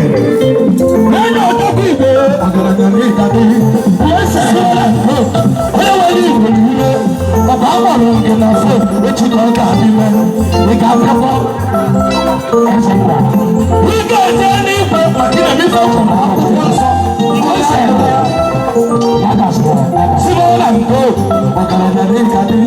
Nínú ọdún ìgbé Ọ̀gàràgà ní ìkàdé. onye nwere igwe niile ọba agbara oge na fon echi na ọ ga-adị mmerụ ị ga-akwụkwọ eze nna ị ga-eje n'igwe maka na mmiri ọkụ na akwụkwọ nsọ eze nna ya gasịrị Sibọ́lá ń bọ̀. Ọ̀gàràgà ní ìkàdé.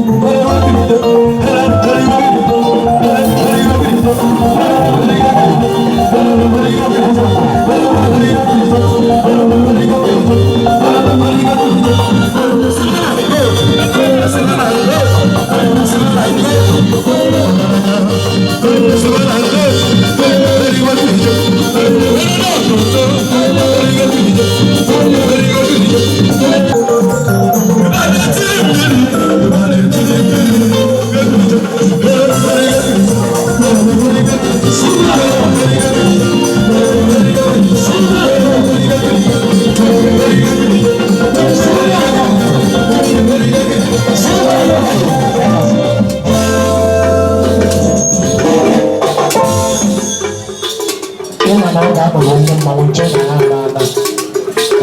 Ịma na ọ ga-akpọrọ ndị mmanwụ nche na ha ala ala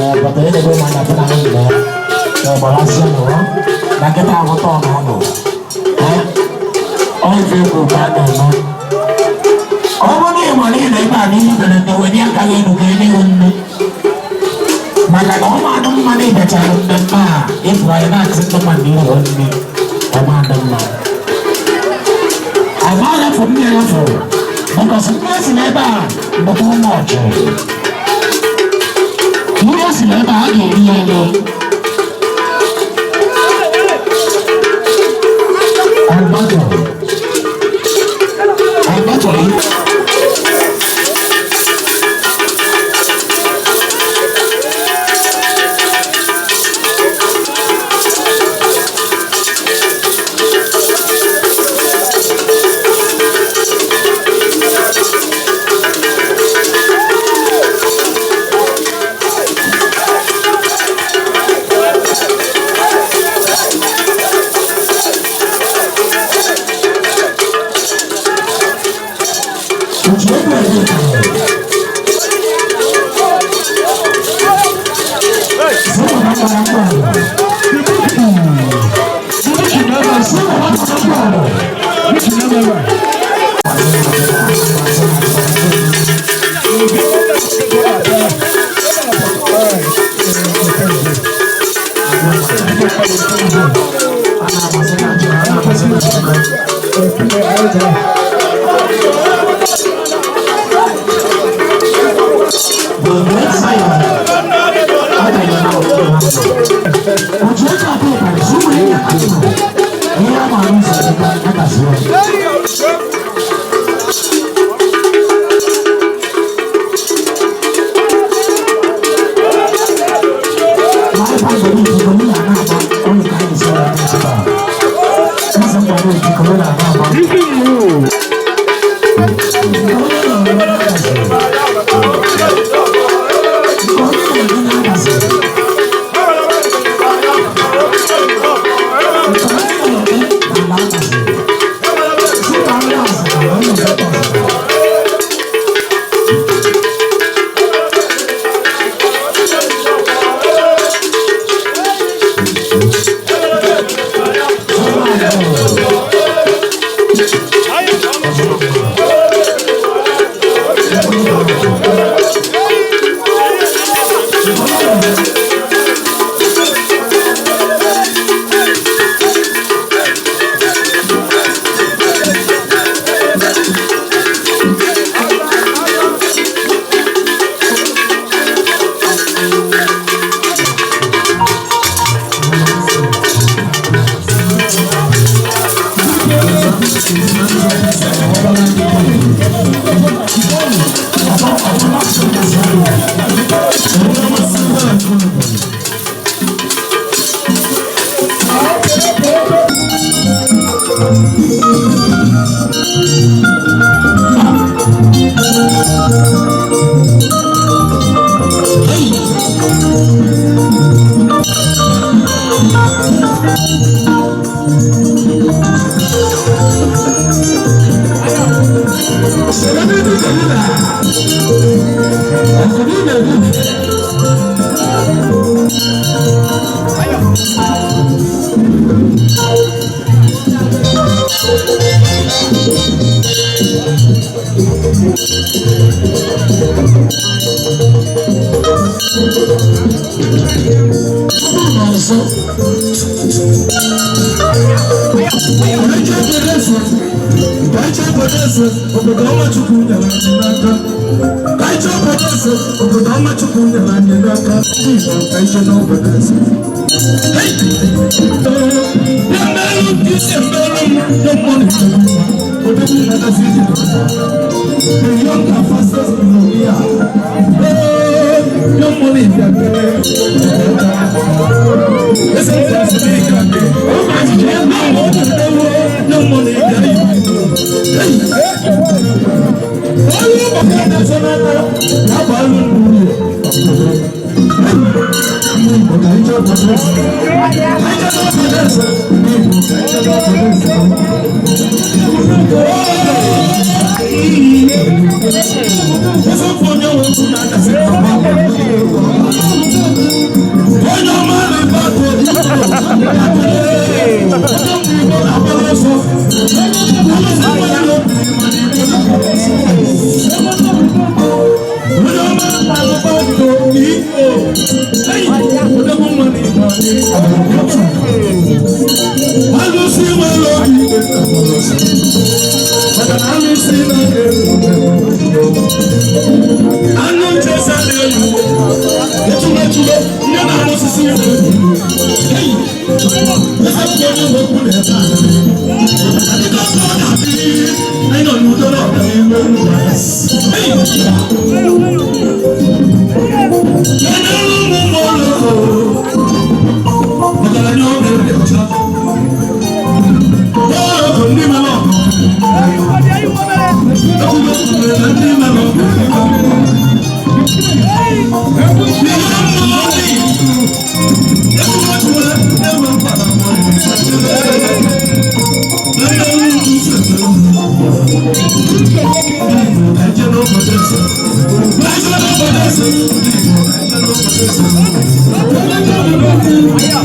ee bọta edebe ma na bụna ha nọ ya gbarazie nụrụ na nkịta ahụta ọ na-anọ ee ọ ife egwu ka a na-eme ọ bụrụ na ị mara ịnọ ebe a n'ihe mberede were aka gị elu ka enye gị nne maka na ọ ma-adị mma na ịbịachara mmemme a ịpụ anyị na-asị ndị mmadụ ihu nne ọ ma-adị mma amaghị afọ mmiri afọ because mmiri si n'ebe a bụkwa ụmụ ọchụ mmiri si n'ebe a a ga-eri ya elu. Alberto. Alberto.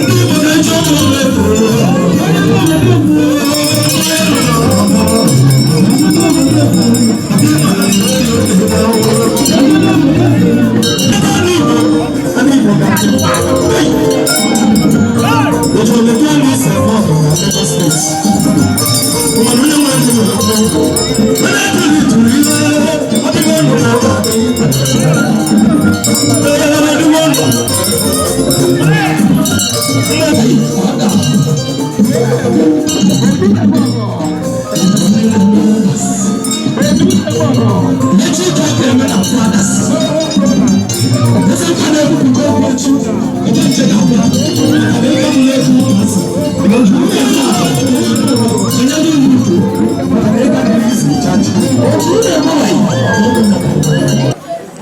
Ndị Igbo na-eche ụmụ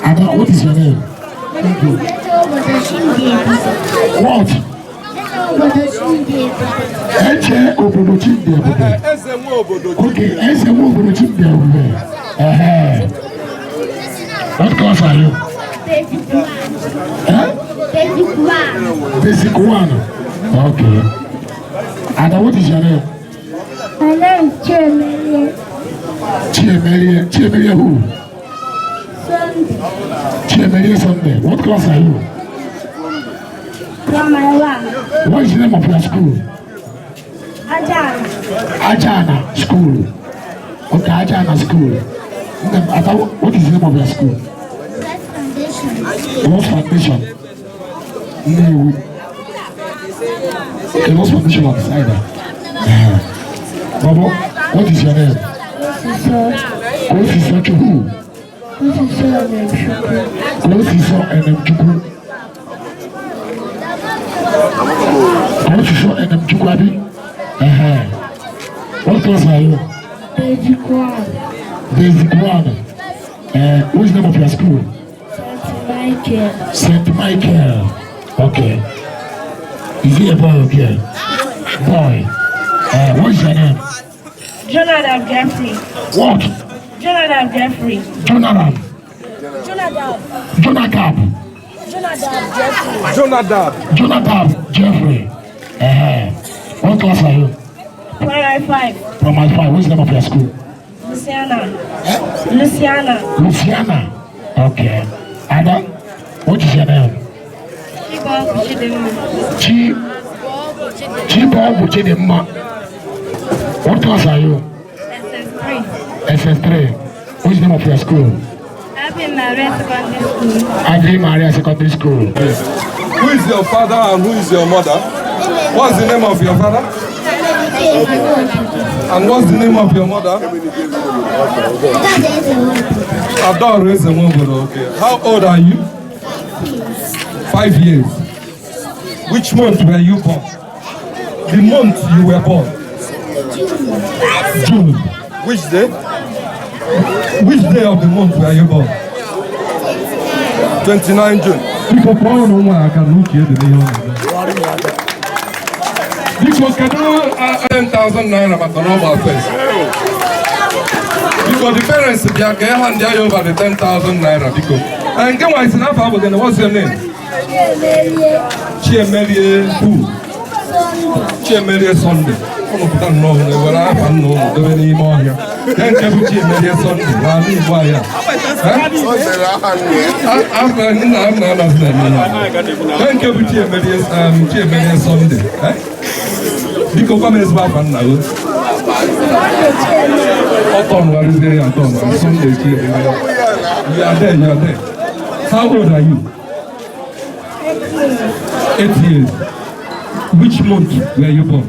Ada, what is your name? Thank you. What? Eche obodo Chimdi Ebube. Okay, Eze nwa obodo Chimdi Ebube. Ehe. What class are you? Basic one. Eh? Basic one. Basic one. Okay. Ada, what is your name? My name is Chiemelie. Chiemelie. Chiemelie who? Sunday. Chiemelie Sunday. What class are you? Primary one. What is the name of your school? Ajana. Ajana School. Okay, Ajana School. Ada, what is the name of your school? First Foundation. Lost Foundation. No. Okay, Lost Foundation on the side. Baba, what is your name? Kosiso to who? Kosiso Enemchukwu. Kosiso Enemchukwu, abi? What class are you? Basic one. Basic one. What is the name of your school? St. Michael. St. Michael. Okay. Is he a boy or girl? Boy. What is your name? Jonathan Jeffrey. What? Jonathan Jeffrey. Jonathan. Jonathan. Jonathan. Jonathan Jeffrey. Jonathan. Jonathan Jeffrey. What class are you? Primary 5. Primary 5. What's the name of your school? Luciana. Luciana. Luciana. Okay. Ada, what is your name? Chibo Chidimma. What class are you? SS3. SS3. What's the name of your school? Ave Maria Secondary School. Ave Maria Secondary School. Yes. Who is your father and who is your mother? What's the name of your father? And what's the name of your mother? Adore Ezenwobodo. Okay. How old are you? 5 years. Which month were you born? The month you were born? June. Which day? Which day of the month were you born? 29 June. Biko kpọọ ụnụ nwa aka na uche dị n'ihe ọ na-eme. Biko kedu 10,000 naira maka na ọ gba first? Biko the parents bịa ka hand ya over the 10,000 naira biko. Nke nwa isi n'afọ abụ gịnị? What's your name? Chiemelie who? Chiemelie Sunday. Ụnụ pụta nnọọ ụnụ ewere afa nna ụnụ debe n'ime ọhịa. Nke nke bụ Chiemelie Sunday n'ala Igbo anyị a. Afa nna nna anaghị na-eme ihe. Nke bụ Chiemelie Sunday. Biko gwa m ezigbo afa nna gị. Ọ tọnụgharịzie ya atọ na Sunday Chiemelie. You are there, you are there. How old are you? 8 years. Which month were you born?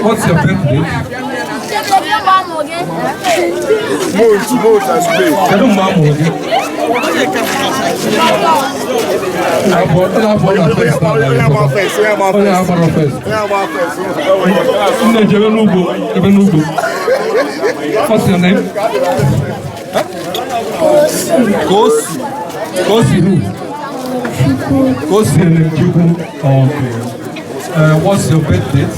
What's your birthday? Month and day. I don't know. What's your name? Kosi. Kosi who? Kosi Elemchukwu. Okay. What's your birth date?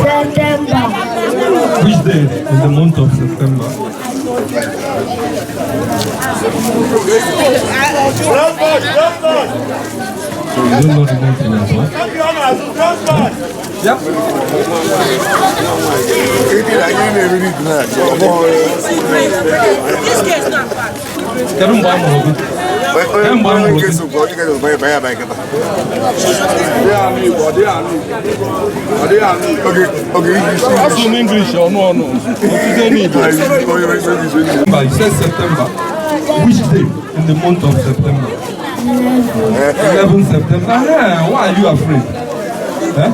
September. Which day in the month of September? So you don't know the month you were born? Yeah. Kedu mgbe a mụrụ gị? Kedu mgbe a mụrụ gị? Asụ m English ọnụ ọnụ. Otite n'Igbo. You said September. Which day in the month of September? 11 September. Why are you afraid? Eh?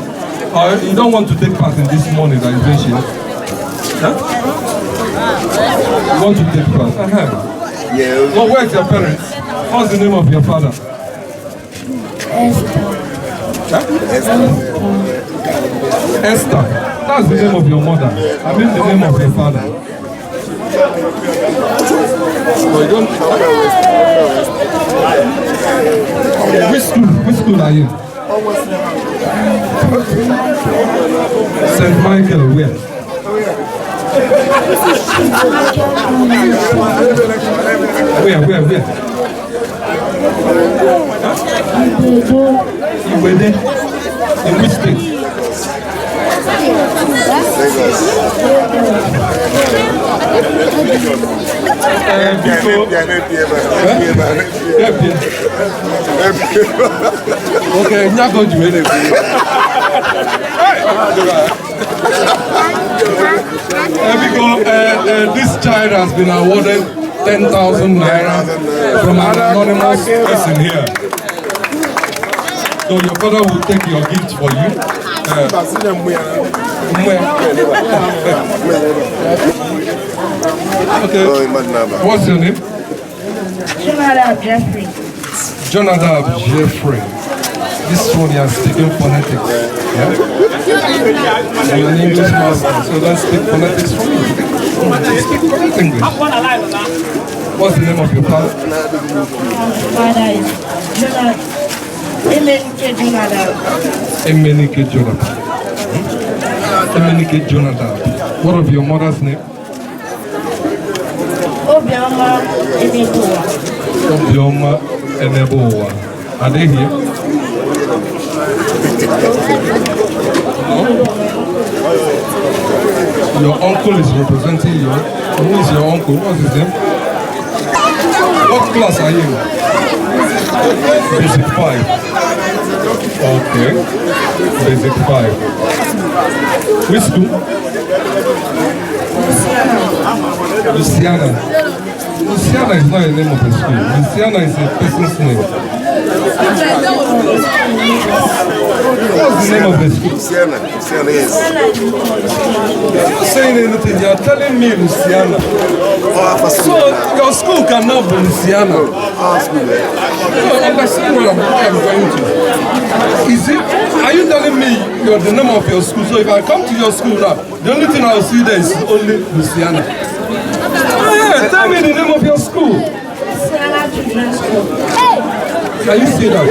Or you don't want to take part in this money that is being shared? Huh? You want to take part? Uh-huh. Yeah. Well, where's your parents? What's the name of your father? Esther. Huh? Esther. That's the name of your mother. I mean the name of your father. So you don't. Which school? Which school are you? St. Michael, where? Where? Huh? Iwede. In which state? Okay, this child has been awarded 10,000 naira from an anonymous person here. So your father will take your gift for you. Okay. What's your name? Jonadab Jeffrey. Jonadab Jeffrey. This one you are speaking phonetics. Yeah? You're an English master, so don't speak phonetics for me. Speak correct English. What's the name of your father? My father is Jonadab. Emenike Jonadab. Emenike Jonadab. Emenike Jonadab. What of your mother's name? Obioma Enebowa. Obioma Enebowa. Are they here? No? Your uncle is representing you. Who is your uncle? What's his name? What class are you? Basic 5. Okay. Basic 5. Which school? Luciana. Luciana is not a name of a school. Luciana is a person's name. What's the name of the school? Luciana. Luciana is. You're not saying anything. You're telling me Luciana. So your school cannot be Luciana. No, understand what I'm going to. Is it? Are you telling me you're the name of your school? So if I come to your school now, the only thing I'll see there is only Luciana. Yeah, tell me the name of your school. Luciana Children's School. Can you see that?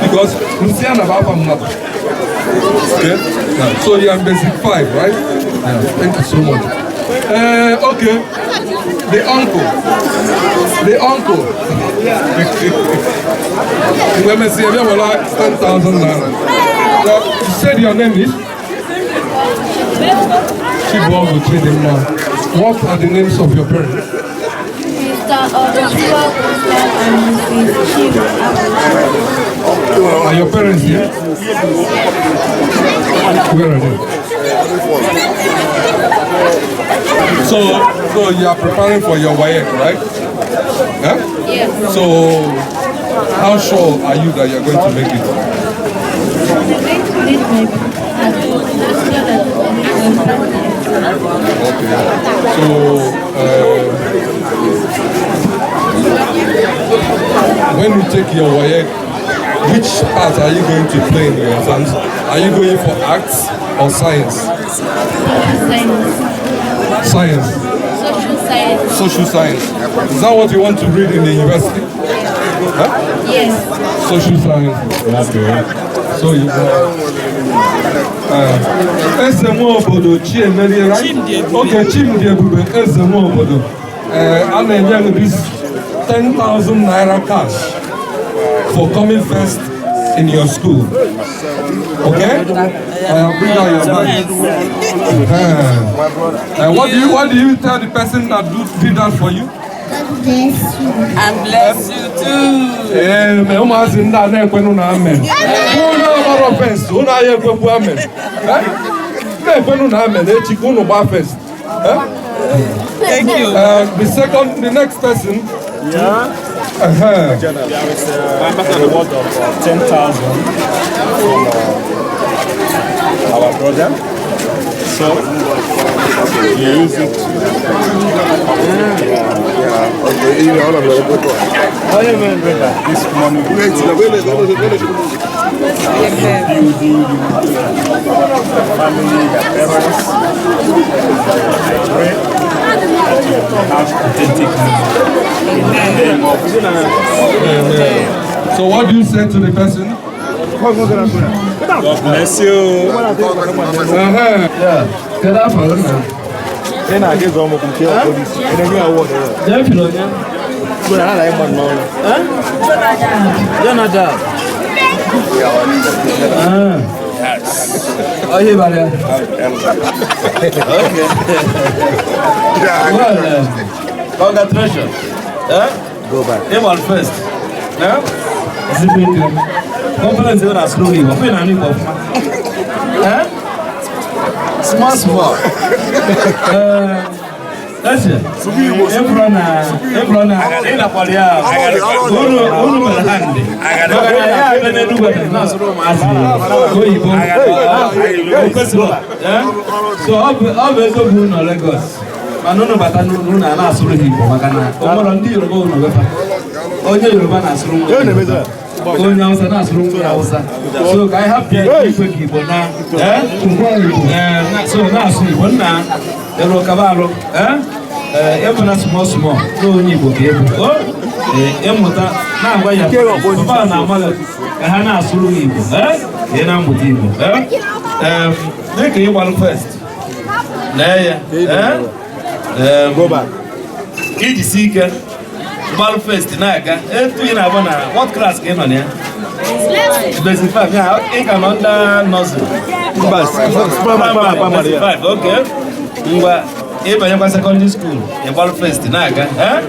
Because Luciana Baba mother. Okay? Yeah. So you are in basic 5, right? Yeah. Thank you so much. Okay. The uncle. The uncle. Let me see. 10,000 naira. You said your name is? Chibuogu Chidimma. What are the names of your parents? Mr. Odochukwu and Mrs. Chibu. Are your parents here? Where are they? So you are preparing for your WAEC, right? Yeah? Yes. So, how sure are you that you are going to make it? I'm going to read my book. Okay. So, when you take your WAEC, which part are you going to play in your exams? Are you going for arts or science? Science. Science. Social science. Social science. Is that what you want to read in the university? Huh? Yes. Social science. Okay. So you Eze Nwaobodo Chiemerie, right? Okay, Chimdi Ebube, Eze Nwaobodo. A na-enye this 10,000 naira cash for coming first in your school. Okay? Bring out your bag. What do you tell the person that did that for you? God bless you. And bless you too. Amen. Ụmụazị ndị a na-ekwenụ na amen. Unu agbara first, unu ahịa ekwekwu amen. Eh? Na-ekwenụ na amen echi ka unu gbaa first. Eh? Thank you. The next person. Yeah. There is a reward of 10,000 from our brother. So he used it to. Yeah. Okay. You know, all of them. This money will in building you, your family, your parents. I pray that you will have authentic in the name of Amen. So what do you say to the person? God bless you. Yeah. Kedu afọ gị na? Ị na-aga ịzụ ọmụkwụ nke polisi. Ị na-enye award. Jee filo onye? Gbọ́dọ̀ aláì mọ̀ n'ọrụ. Jonathan. Ah. Oh, ihe bara ya. Okay. Well, congratulations. Eh? Go back. Ịgbal first. Eh? Ezigbo ike. Conference ebe na-asụrụ Igbo. Ọfụ na Igbo ọfụma. Eh? Small small. Eh, ese, ịfụrụ na ịnakwara ya unu unu mere ha ndị maka na ya abịa n'Enugwu ebe na-asụrụ ụmụazị oyibo o kwesịrị. Eh? So ọ bụ eziokwu nọ Lagos, mana unu bata n'ụlọ unu a na-asụrụ ha Igbo, maka na o nwere ndị Yoruba unu wefa onye Yoruba na-asụrụ nwa Yoruba, onye Hausa na-asụrụ nwa Hausa. So ka anyị hapụ ya ikwe ka Igbo na eh? Eh, so na-asụ Igbo nna elu kaba alụ eh? Eh, ịbụ na small small na onye Igbo ka ịbụ o. Eh, ịmụta na-agwa ya papa na ama gị ka ha na-asụrụ gị Igbo, eh? Ka ị na-amụta Igbo, eh? Dịka ịgbalụ first, lee ya, eh? Iji si ike gbalụ first na-aga etu ị na-agba na what class ka ị nọ na ya? Basic 5 ya, ị ka nọ ndị nursery? Mba, primary, primary. Basic 5, okay. Ngwa, ịbanyekwa secondary school, ịgbalụ first na-aga, eh?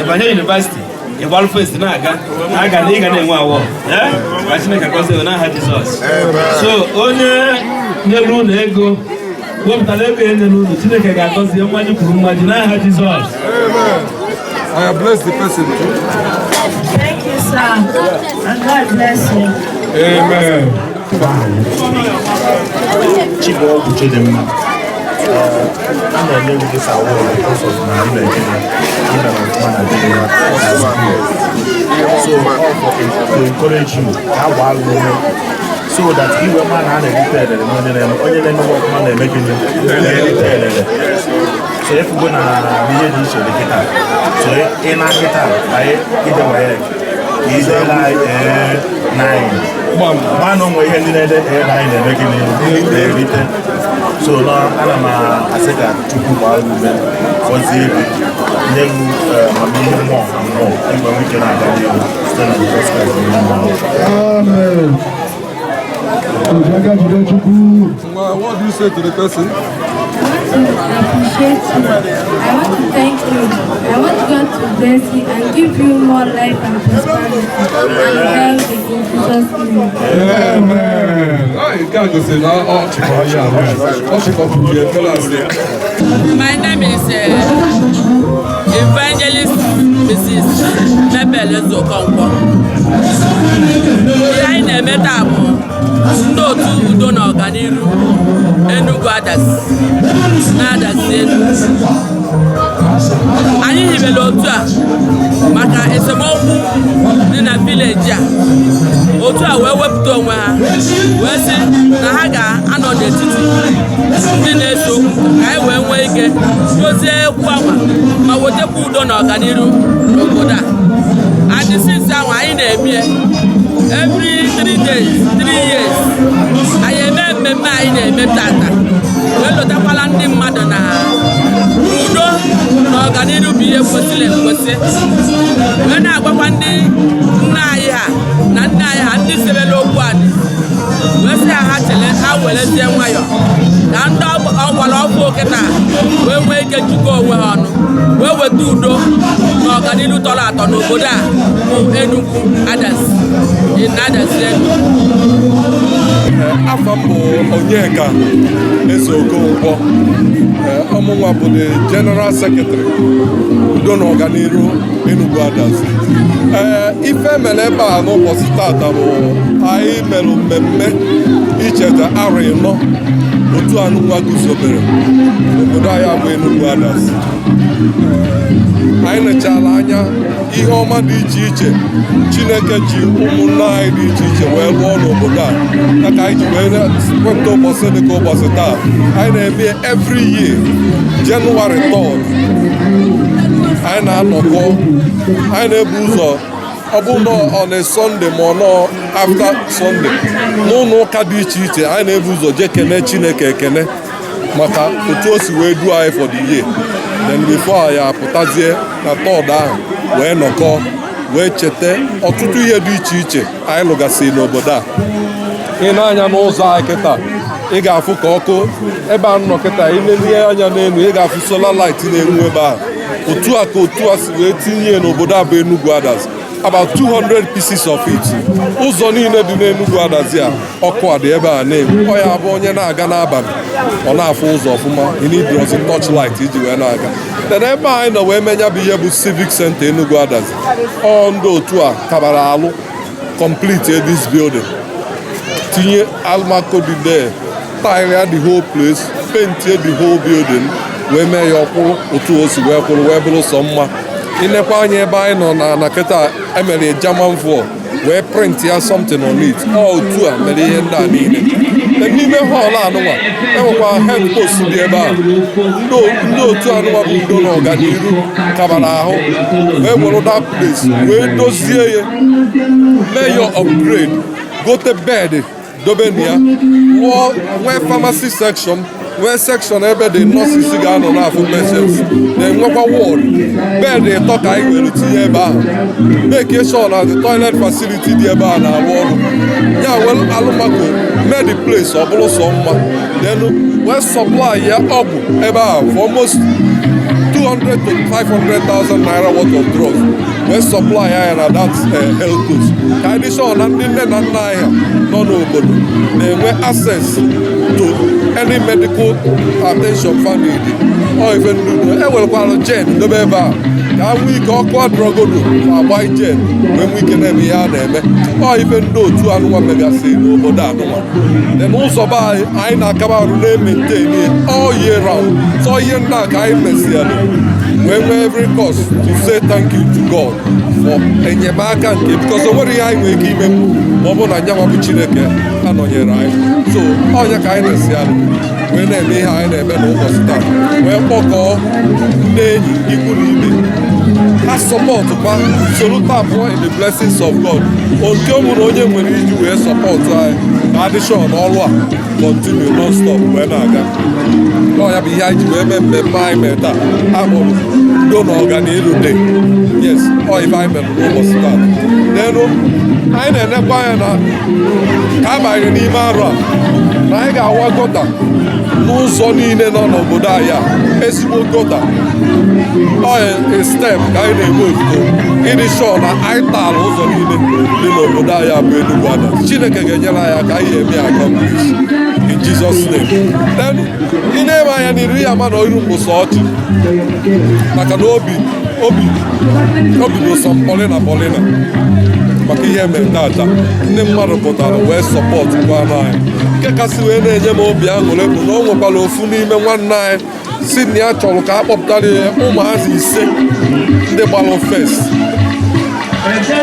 Ịbanye university, ịgbalụ first na-aga aga na ị ga na-enwe awọ, eh? Ka Chineke gọzie gị n'aha Jizọs. So onye nyere unu ego, wepụtara ego e nyere unu, Chineke ga-agọzi ya mmaji kwuru mmaji n'aha Jizọs. Amen. I bless the person too. Thank you, sir. And God bless you. Amen. Chibuogwu Chidimma. A na-enye gị this award because of na ị na-eme ị mere ọfụma na gịnị na school. So all for to encourage you ka a gbaa gị ume so that iwe ma na a na-erite elele na onye na-eme ọfụma na-eme gịnị, na-erite elele. So efugo na ihe dị iche dị kịta. So ị na kịta anyị ide WAEC ka idela anyị A9 ma na onwe ihe ndị na-ede A9 na-eme gịnị, na-erite. So na ana m asị ka Chukwu gbaa gị ume, gọzie gị, nye gị amamihe mmụọ na mmụọ igwe nwike na-aga n'ihu site na Jizọs Kraịst onye nwe anyị. Amen. Ojaga jide Chukwu. Well, what do you say to the person? I want to appreciate you. I want to thank you. I want God to bless you and give you more life and prosperity and health in Jesus' name. Amen. Ah, nke a gosiri na ọ chịkọrọ ya ọ chịkọpụrụ ya class ya. My name is Evangelist Mrs. Mebel Ezeokonkwo. Ihe anyị na-eme taa bụ ndị otu udo na ọganiru Enugu Adazi na-adazi elu. Anyị hibere otu a maka esemokwu dị na village a. Otu a wee wepụta onwe ha wee sị na ha ga-anọ n'etiti ndị na-ese okwu ka anyị wee nwee ike dozie okwu ahụ ma wetakwa udo na ọganiru n'obodo a. And since ahụ anyị na-eme every 3 days, 3 years, anyị eme mmemme anyị na-eme tata wee lotakwala ndị mmadụ na udo na ọganiru bụ ihe kwesịrị ekwesị, wee na-agwakwa ndị nna anyị ha na nne anyị ha ndị sebere okwu. Werezie nwayọ ka ndị ọgbara ọfụ kịta wee nwee ike jikọọ onwe ha ọnụ, wee weta udo na ọganihu tọrọ atọ n'obodo a bụ Enugu Adazi in Adazi Enu. Afa m bụ Onyeka Eze Okonkwo. Ọmụnwa bụ the General Secretary, Udo na Ọganiru Enugu Adazi. Ife mere ebe a n'ụbọchị tata bụ anyị mere mmemme icheta arọ 40 otu anụnwa guzobere obodo anyị bụ Enugu Adazi. Anyị nechala anya ihe ọma dị iche iche Chineke ji ụmụnne anyị dị iche iche wee lụọ n'obodo a, ya ka anyị ji wee wepụta ụbọchị dịka ụbọchị taa. Anyị na-eme every year, January 3rd, anyị na-anọkọ. Anyị na-ebu ụzọ, ọ bụ na ọ na Sunday ma ọ nọ after Sunday, n'ụlọ ụka dị iche iche, anyị na-ebu ụzọ jee kene Chineke ekene maka otu o si wee duo anyị for the year. Then before anyị apụtazie na third ahụ wee nọkọ, wee cheta ọtụtụ ihe dị iche iche anyị lụgasịrị n'obodo a. Ị na-anya n'ụzọ anyị kịta, ị ga-afụ ka ọkụ ebe a nọ kịta. Ilelie anya n'elu, ị ga-afụ solar light na-enwu ebe ahụ. Otu a ka otu a si wee tinye n'obodo a bụ Enugu Adazi, about 200 pieces of it. Ụzọ niile dị n'Enugu Adazi a, ọkụ a dị ebe a na-enwu. Ọ ya bụ onye na-aga n'abalị, ọ na-afụ ụzọ ọfụma. You need ozi torchlight iji wee na-aga. Then ebe anyị nọ wee menya bụ ihe bụ Civic Center Enugu Adazi. Ọ ndị otu a kabara alụ complete this building, tinye almaco dị there, tile ya the whole place, paint the whole building, wee mee ya ọkwụrụ otu o si wee kwụrụ, wee bụrụ sọ mma. Inekwa anya ebe anyị nọ na kịta, emere German floor, wee print ya something on it. Ọ otu a mere ihe ndị a niile. N'ime hall anụnwa, enwekwa health post dị ebe a. Ndị otu anụnwa bụ Udo na Ọganiru kabara ahụ wee were that place wee dozie ya, mee ya upgrade, gote bed dobe na ya, rụọ, nwee pharmacy section, nwee section ebe the nurses ga-anọ n'afọ patients, na-enwekwa ward bed ịtọ ka anyị were tinye ebe ahụ, make sure na the toilet facility dị ebe a na-arụ ọrụ ya. Were alụmako mee the place ọ bụrụ sọ mma. Then wee supply ya ọgwụ ebe ahụ for almost 200 to 500,000 naira worth of drugs, wee supply ya na that health post, ka anyị dị sure na ndị nne na nna anyị ha nọ n'obodo na-enwe access to any medical attention fa need. Ọ ife ndị udo ewerekwara gen dobe ebe a ka a nwee ike, ọkụ adịrọgodo, ma agba gen wee nwee ike na-eme ihe a na-eme. Ọ ife ndị otu anụnwa megasịrị n'obodo anụnwa. Then ụzọ be anyị, anyị na-akaba arụ na-emaintain all year round. So ihe ndị a ka anyị mesịrị wee nwee every cause to say thank you to God for enyemaka nke, because o nwere ihe anyị nwere ike ime ma ọ bụrụ na nyanwa bụ Chineke anọnyere anyị. So ọnya ka anyị na-esi alụ wee na-eme ihe anyị na-eme n'ụbọchị taa, wee kpọkọọ ndị enyi, ikwu na ibe ha, support kwa, soro tapụọ in the blessings of God. Oke ụmụ na onye nwere iji wee support anyị ka adị sure n'ọrụ a continue non-stop wee na-aga. Ọ ya bụ ihe anyị ji wee mee mmemme anyị mere taa akpọrọ Udo na Ọganiru Day. Yes, ọ ife anyị mere n'ụbọchị taa. N'elu anyị na-enekwa anya na ka a banyere n'ime arọ a, na anyị ga-awa gutter n'ụzọ niile nọ n'obodo anyị a, ezigbo gutter. Ọ a step ka anyị na-eme ozugbo ịdị sure na anyị taala ụzọ niile dị n'obodo anyị a bụ Enugu Adazi. Chineke ga-enyere anyị aka, anyị eme accomplish in Jesus name. Then ị na-eme anya n'iru ya, ama na iru mbụ sọ ọchị, maka na obi bụ sọ polina polina maka ihe mere tata. Ndị mmadụ pụtara wee support gwa anyị. Nke kasị wee na-enye m obi aṅụrị bụ na o nwekwara ofu n'ime nwanne anyị si na ya chọrọ ka a kpọpụtara ya ụmụazị ise ndị gbalụ first,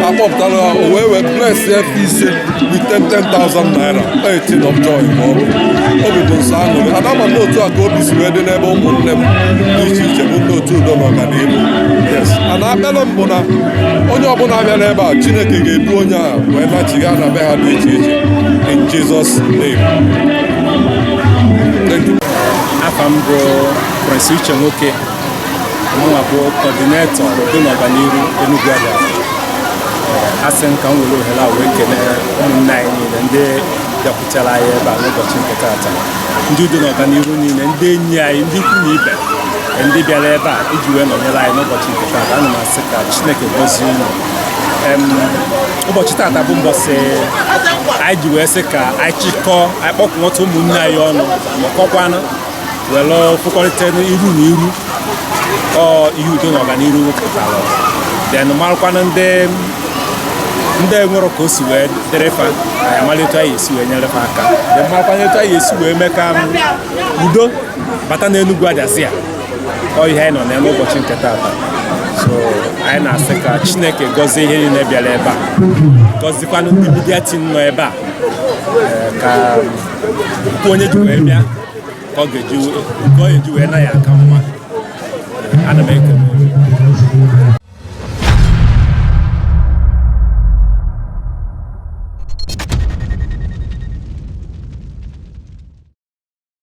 akpọpụtara ya, o wee wee bless ya ise with 10,000 naira. A thing of joy ma ọ bụ obi bụ nsọ aṅụrị. Ana ama m otu a ka obi si wee dị n'ebe ụmụnne m dị iche iche bụ ndị otu Udo na Ọganihu. Yes, ana akpere m bụ na onye ọbụla bịara ebe a, Chineke ga-edu onye a wee nachigha na be ha dị iche iche in Jesus name. Thank you. Afa m bụ Prince Uche Nwoke. Mụnwa bụ coordinator Udo na Ọganiru Enugu Adazi. Asị m ka m were ohere a wee kelee ụmụnne anyị niile ndị Bịakwutere anyị ebe a n'ụbọchị nke taata, ndị udo na ọganihu niile, ndị enyi anyị, ndị ikwu na ibe, ndị bịara ebe a iji wee nọnyere anyị n'ụbọchị nke taata, ana m asị ka Chineke gọzie unu. Ụbọchị taata bụ mbọsị anyị ji wee sị ka anyị chịkọọ, anyị kpọkọta ụmụnne anyị ọnụ, nọkọkwanụ were fụkọrịta iru na iru. Ọ ihe udo na ọganihu pụtara. Then marakwanụ ndị nwere ka o si wee dịrị fa, anyị amala etu anyị esi wee nyere fa aka. Then marakwanụ etu anyị esi wee mee ka udo bata n'Enugwu Adazi a. Ọ ihe anyị nọ na n'ụbọchị nke taata. So anyị na-asị ka Chineke gọzie ihe niile bịara ebe a, gọzikwanụ ndị media team nọ ebe a. Ka nke onye ji wee bịa ka ọ ga-eji nke ọ ga-eji wee na ya aka mma. Ana m ekele unu.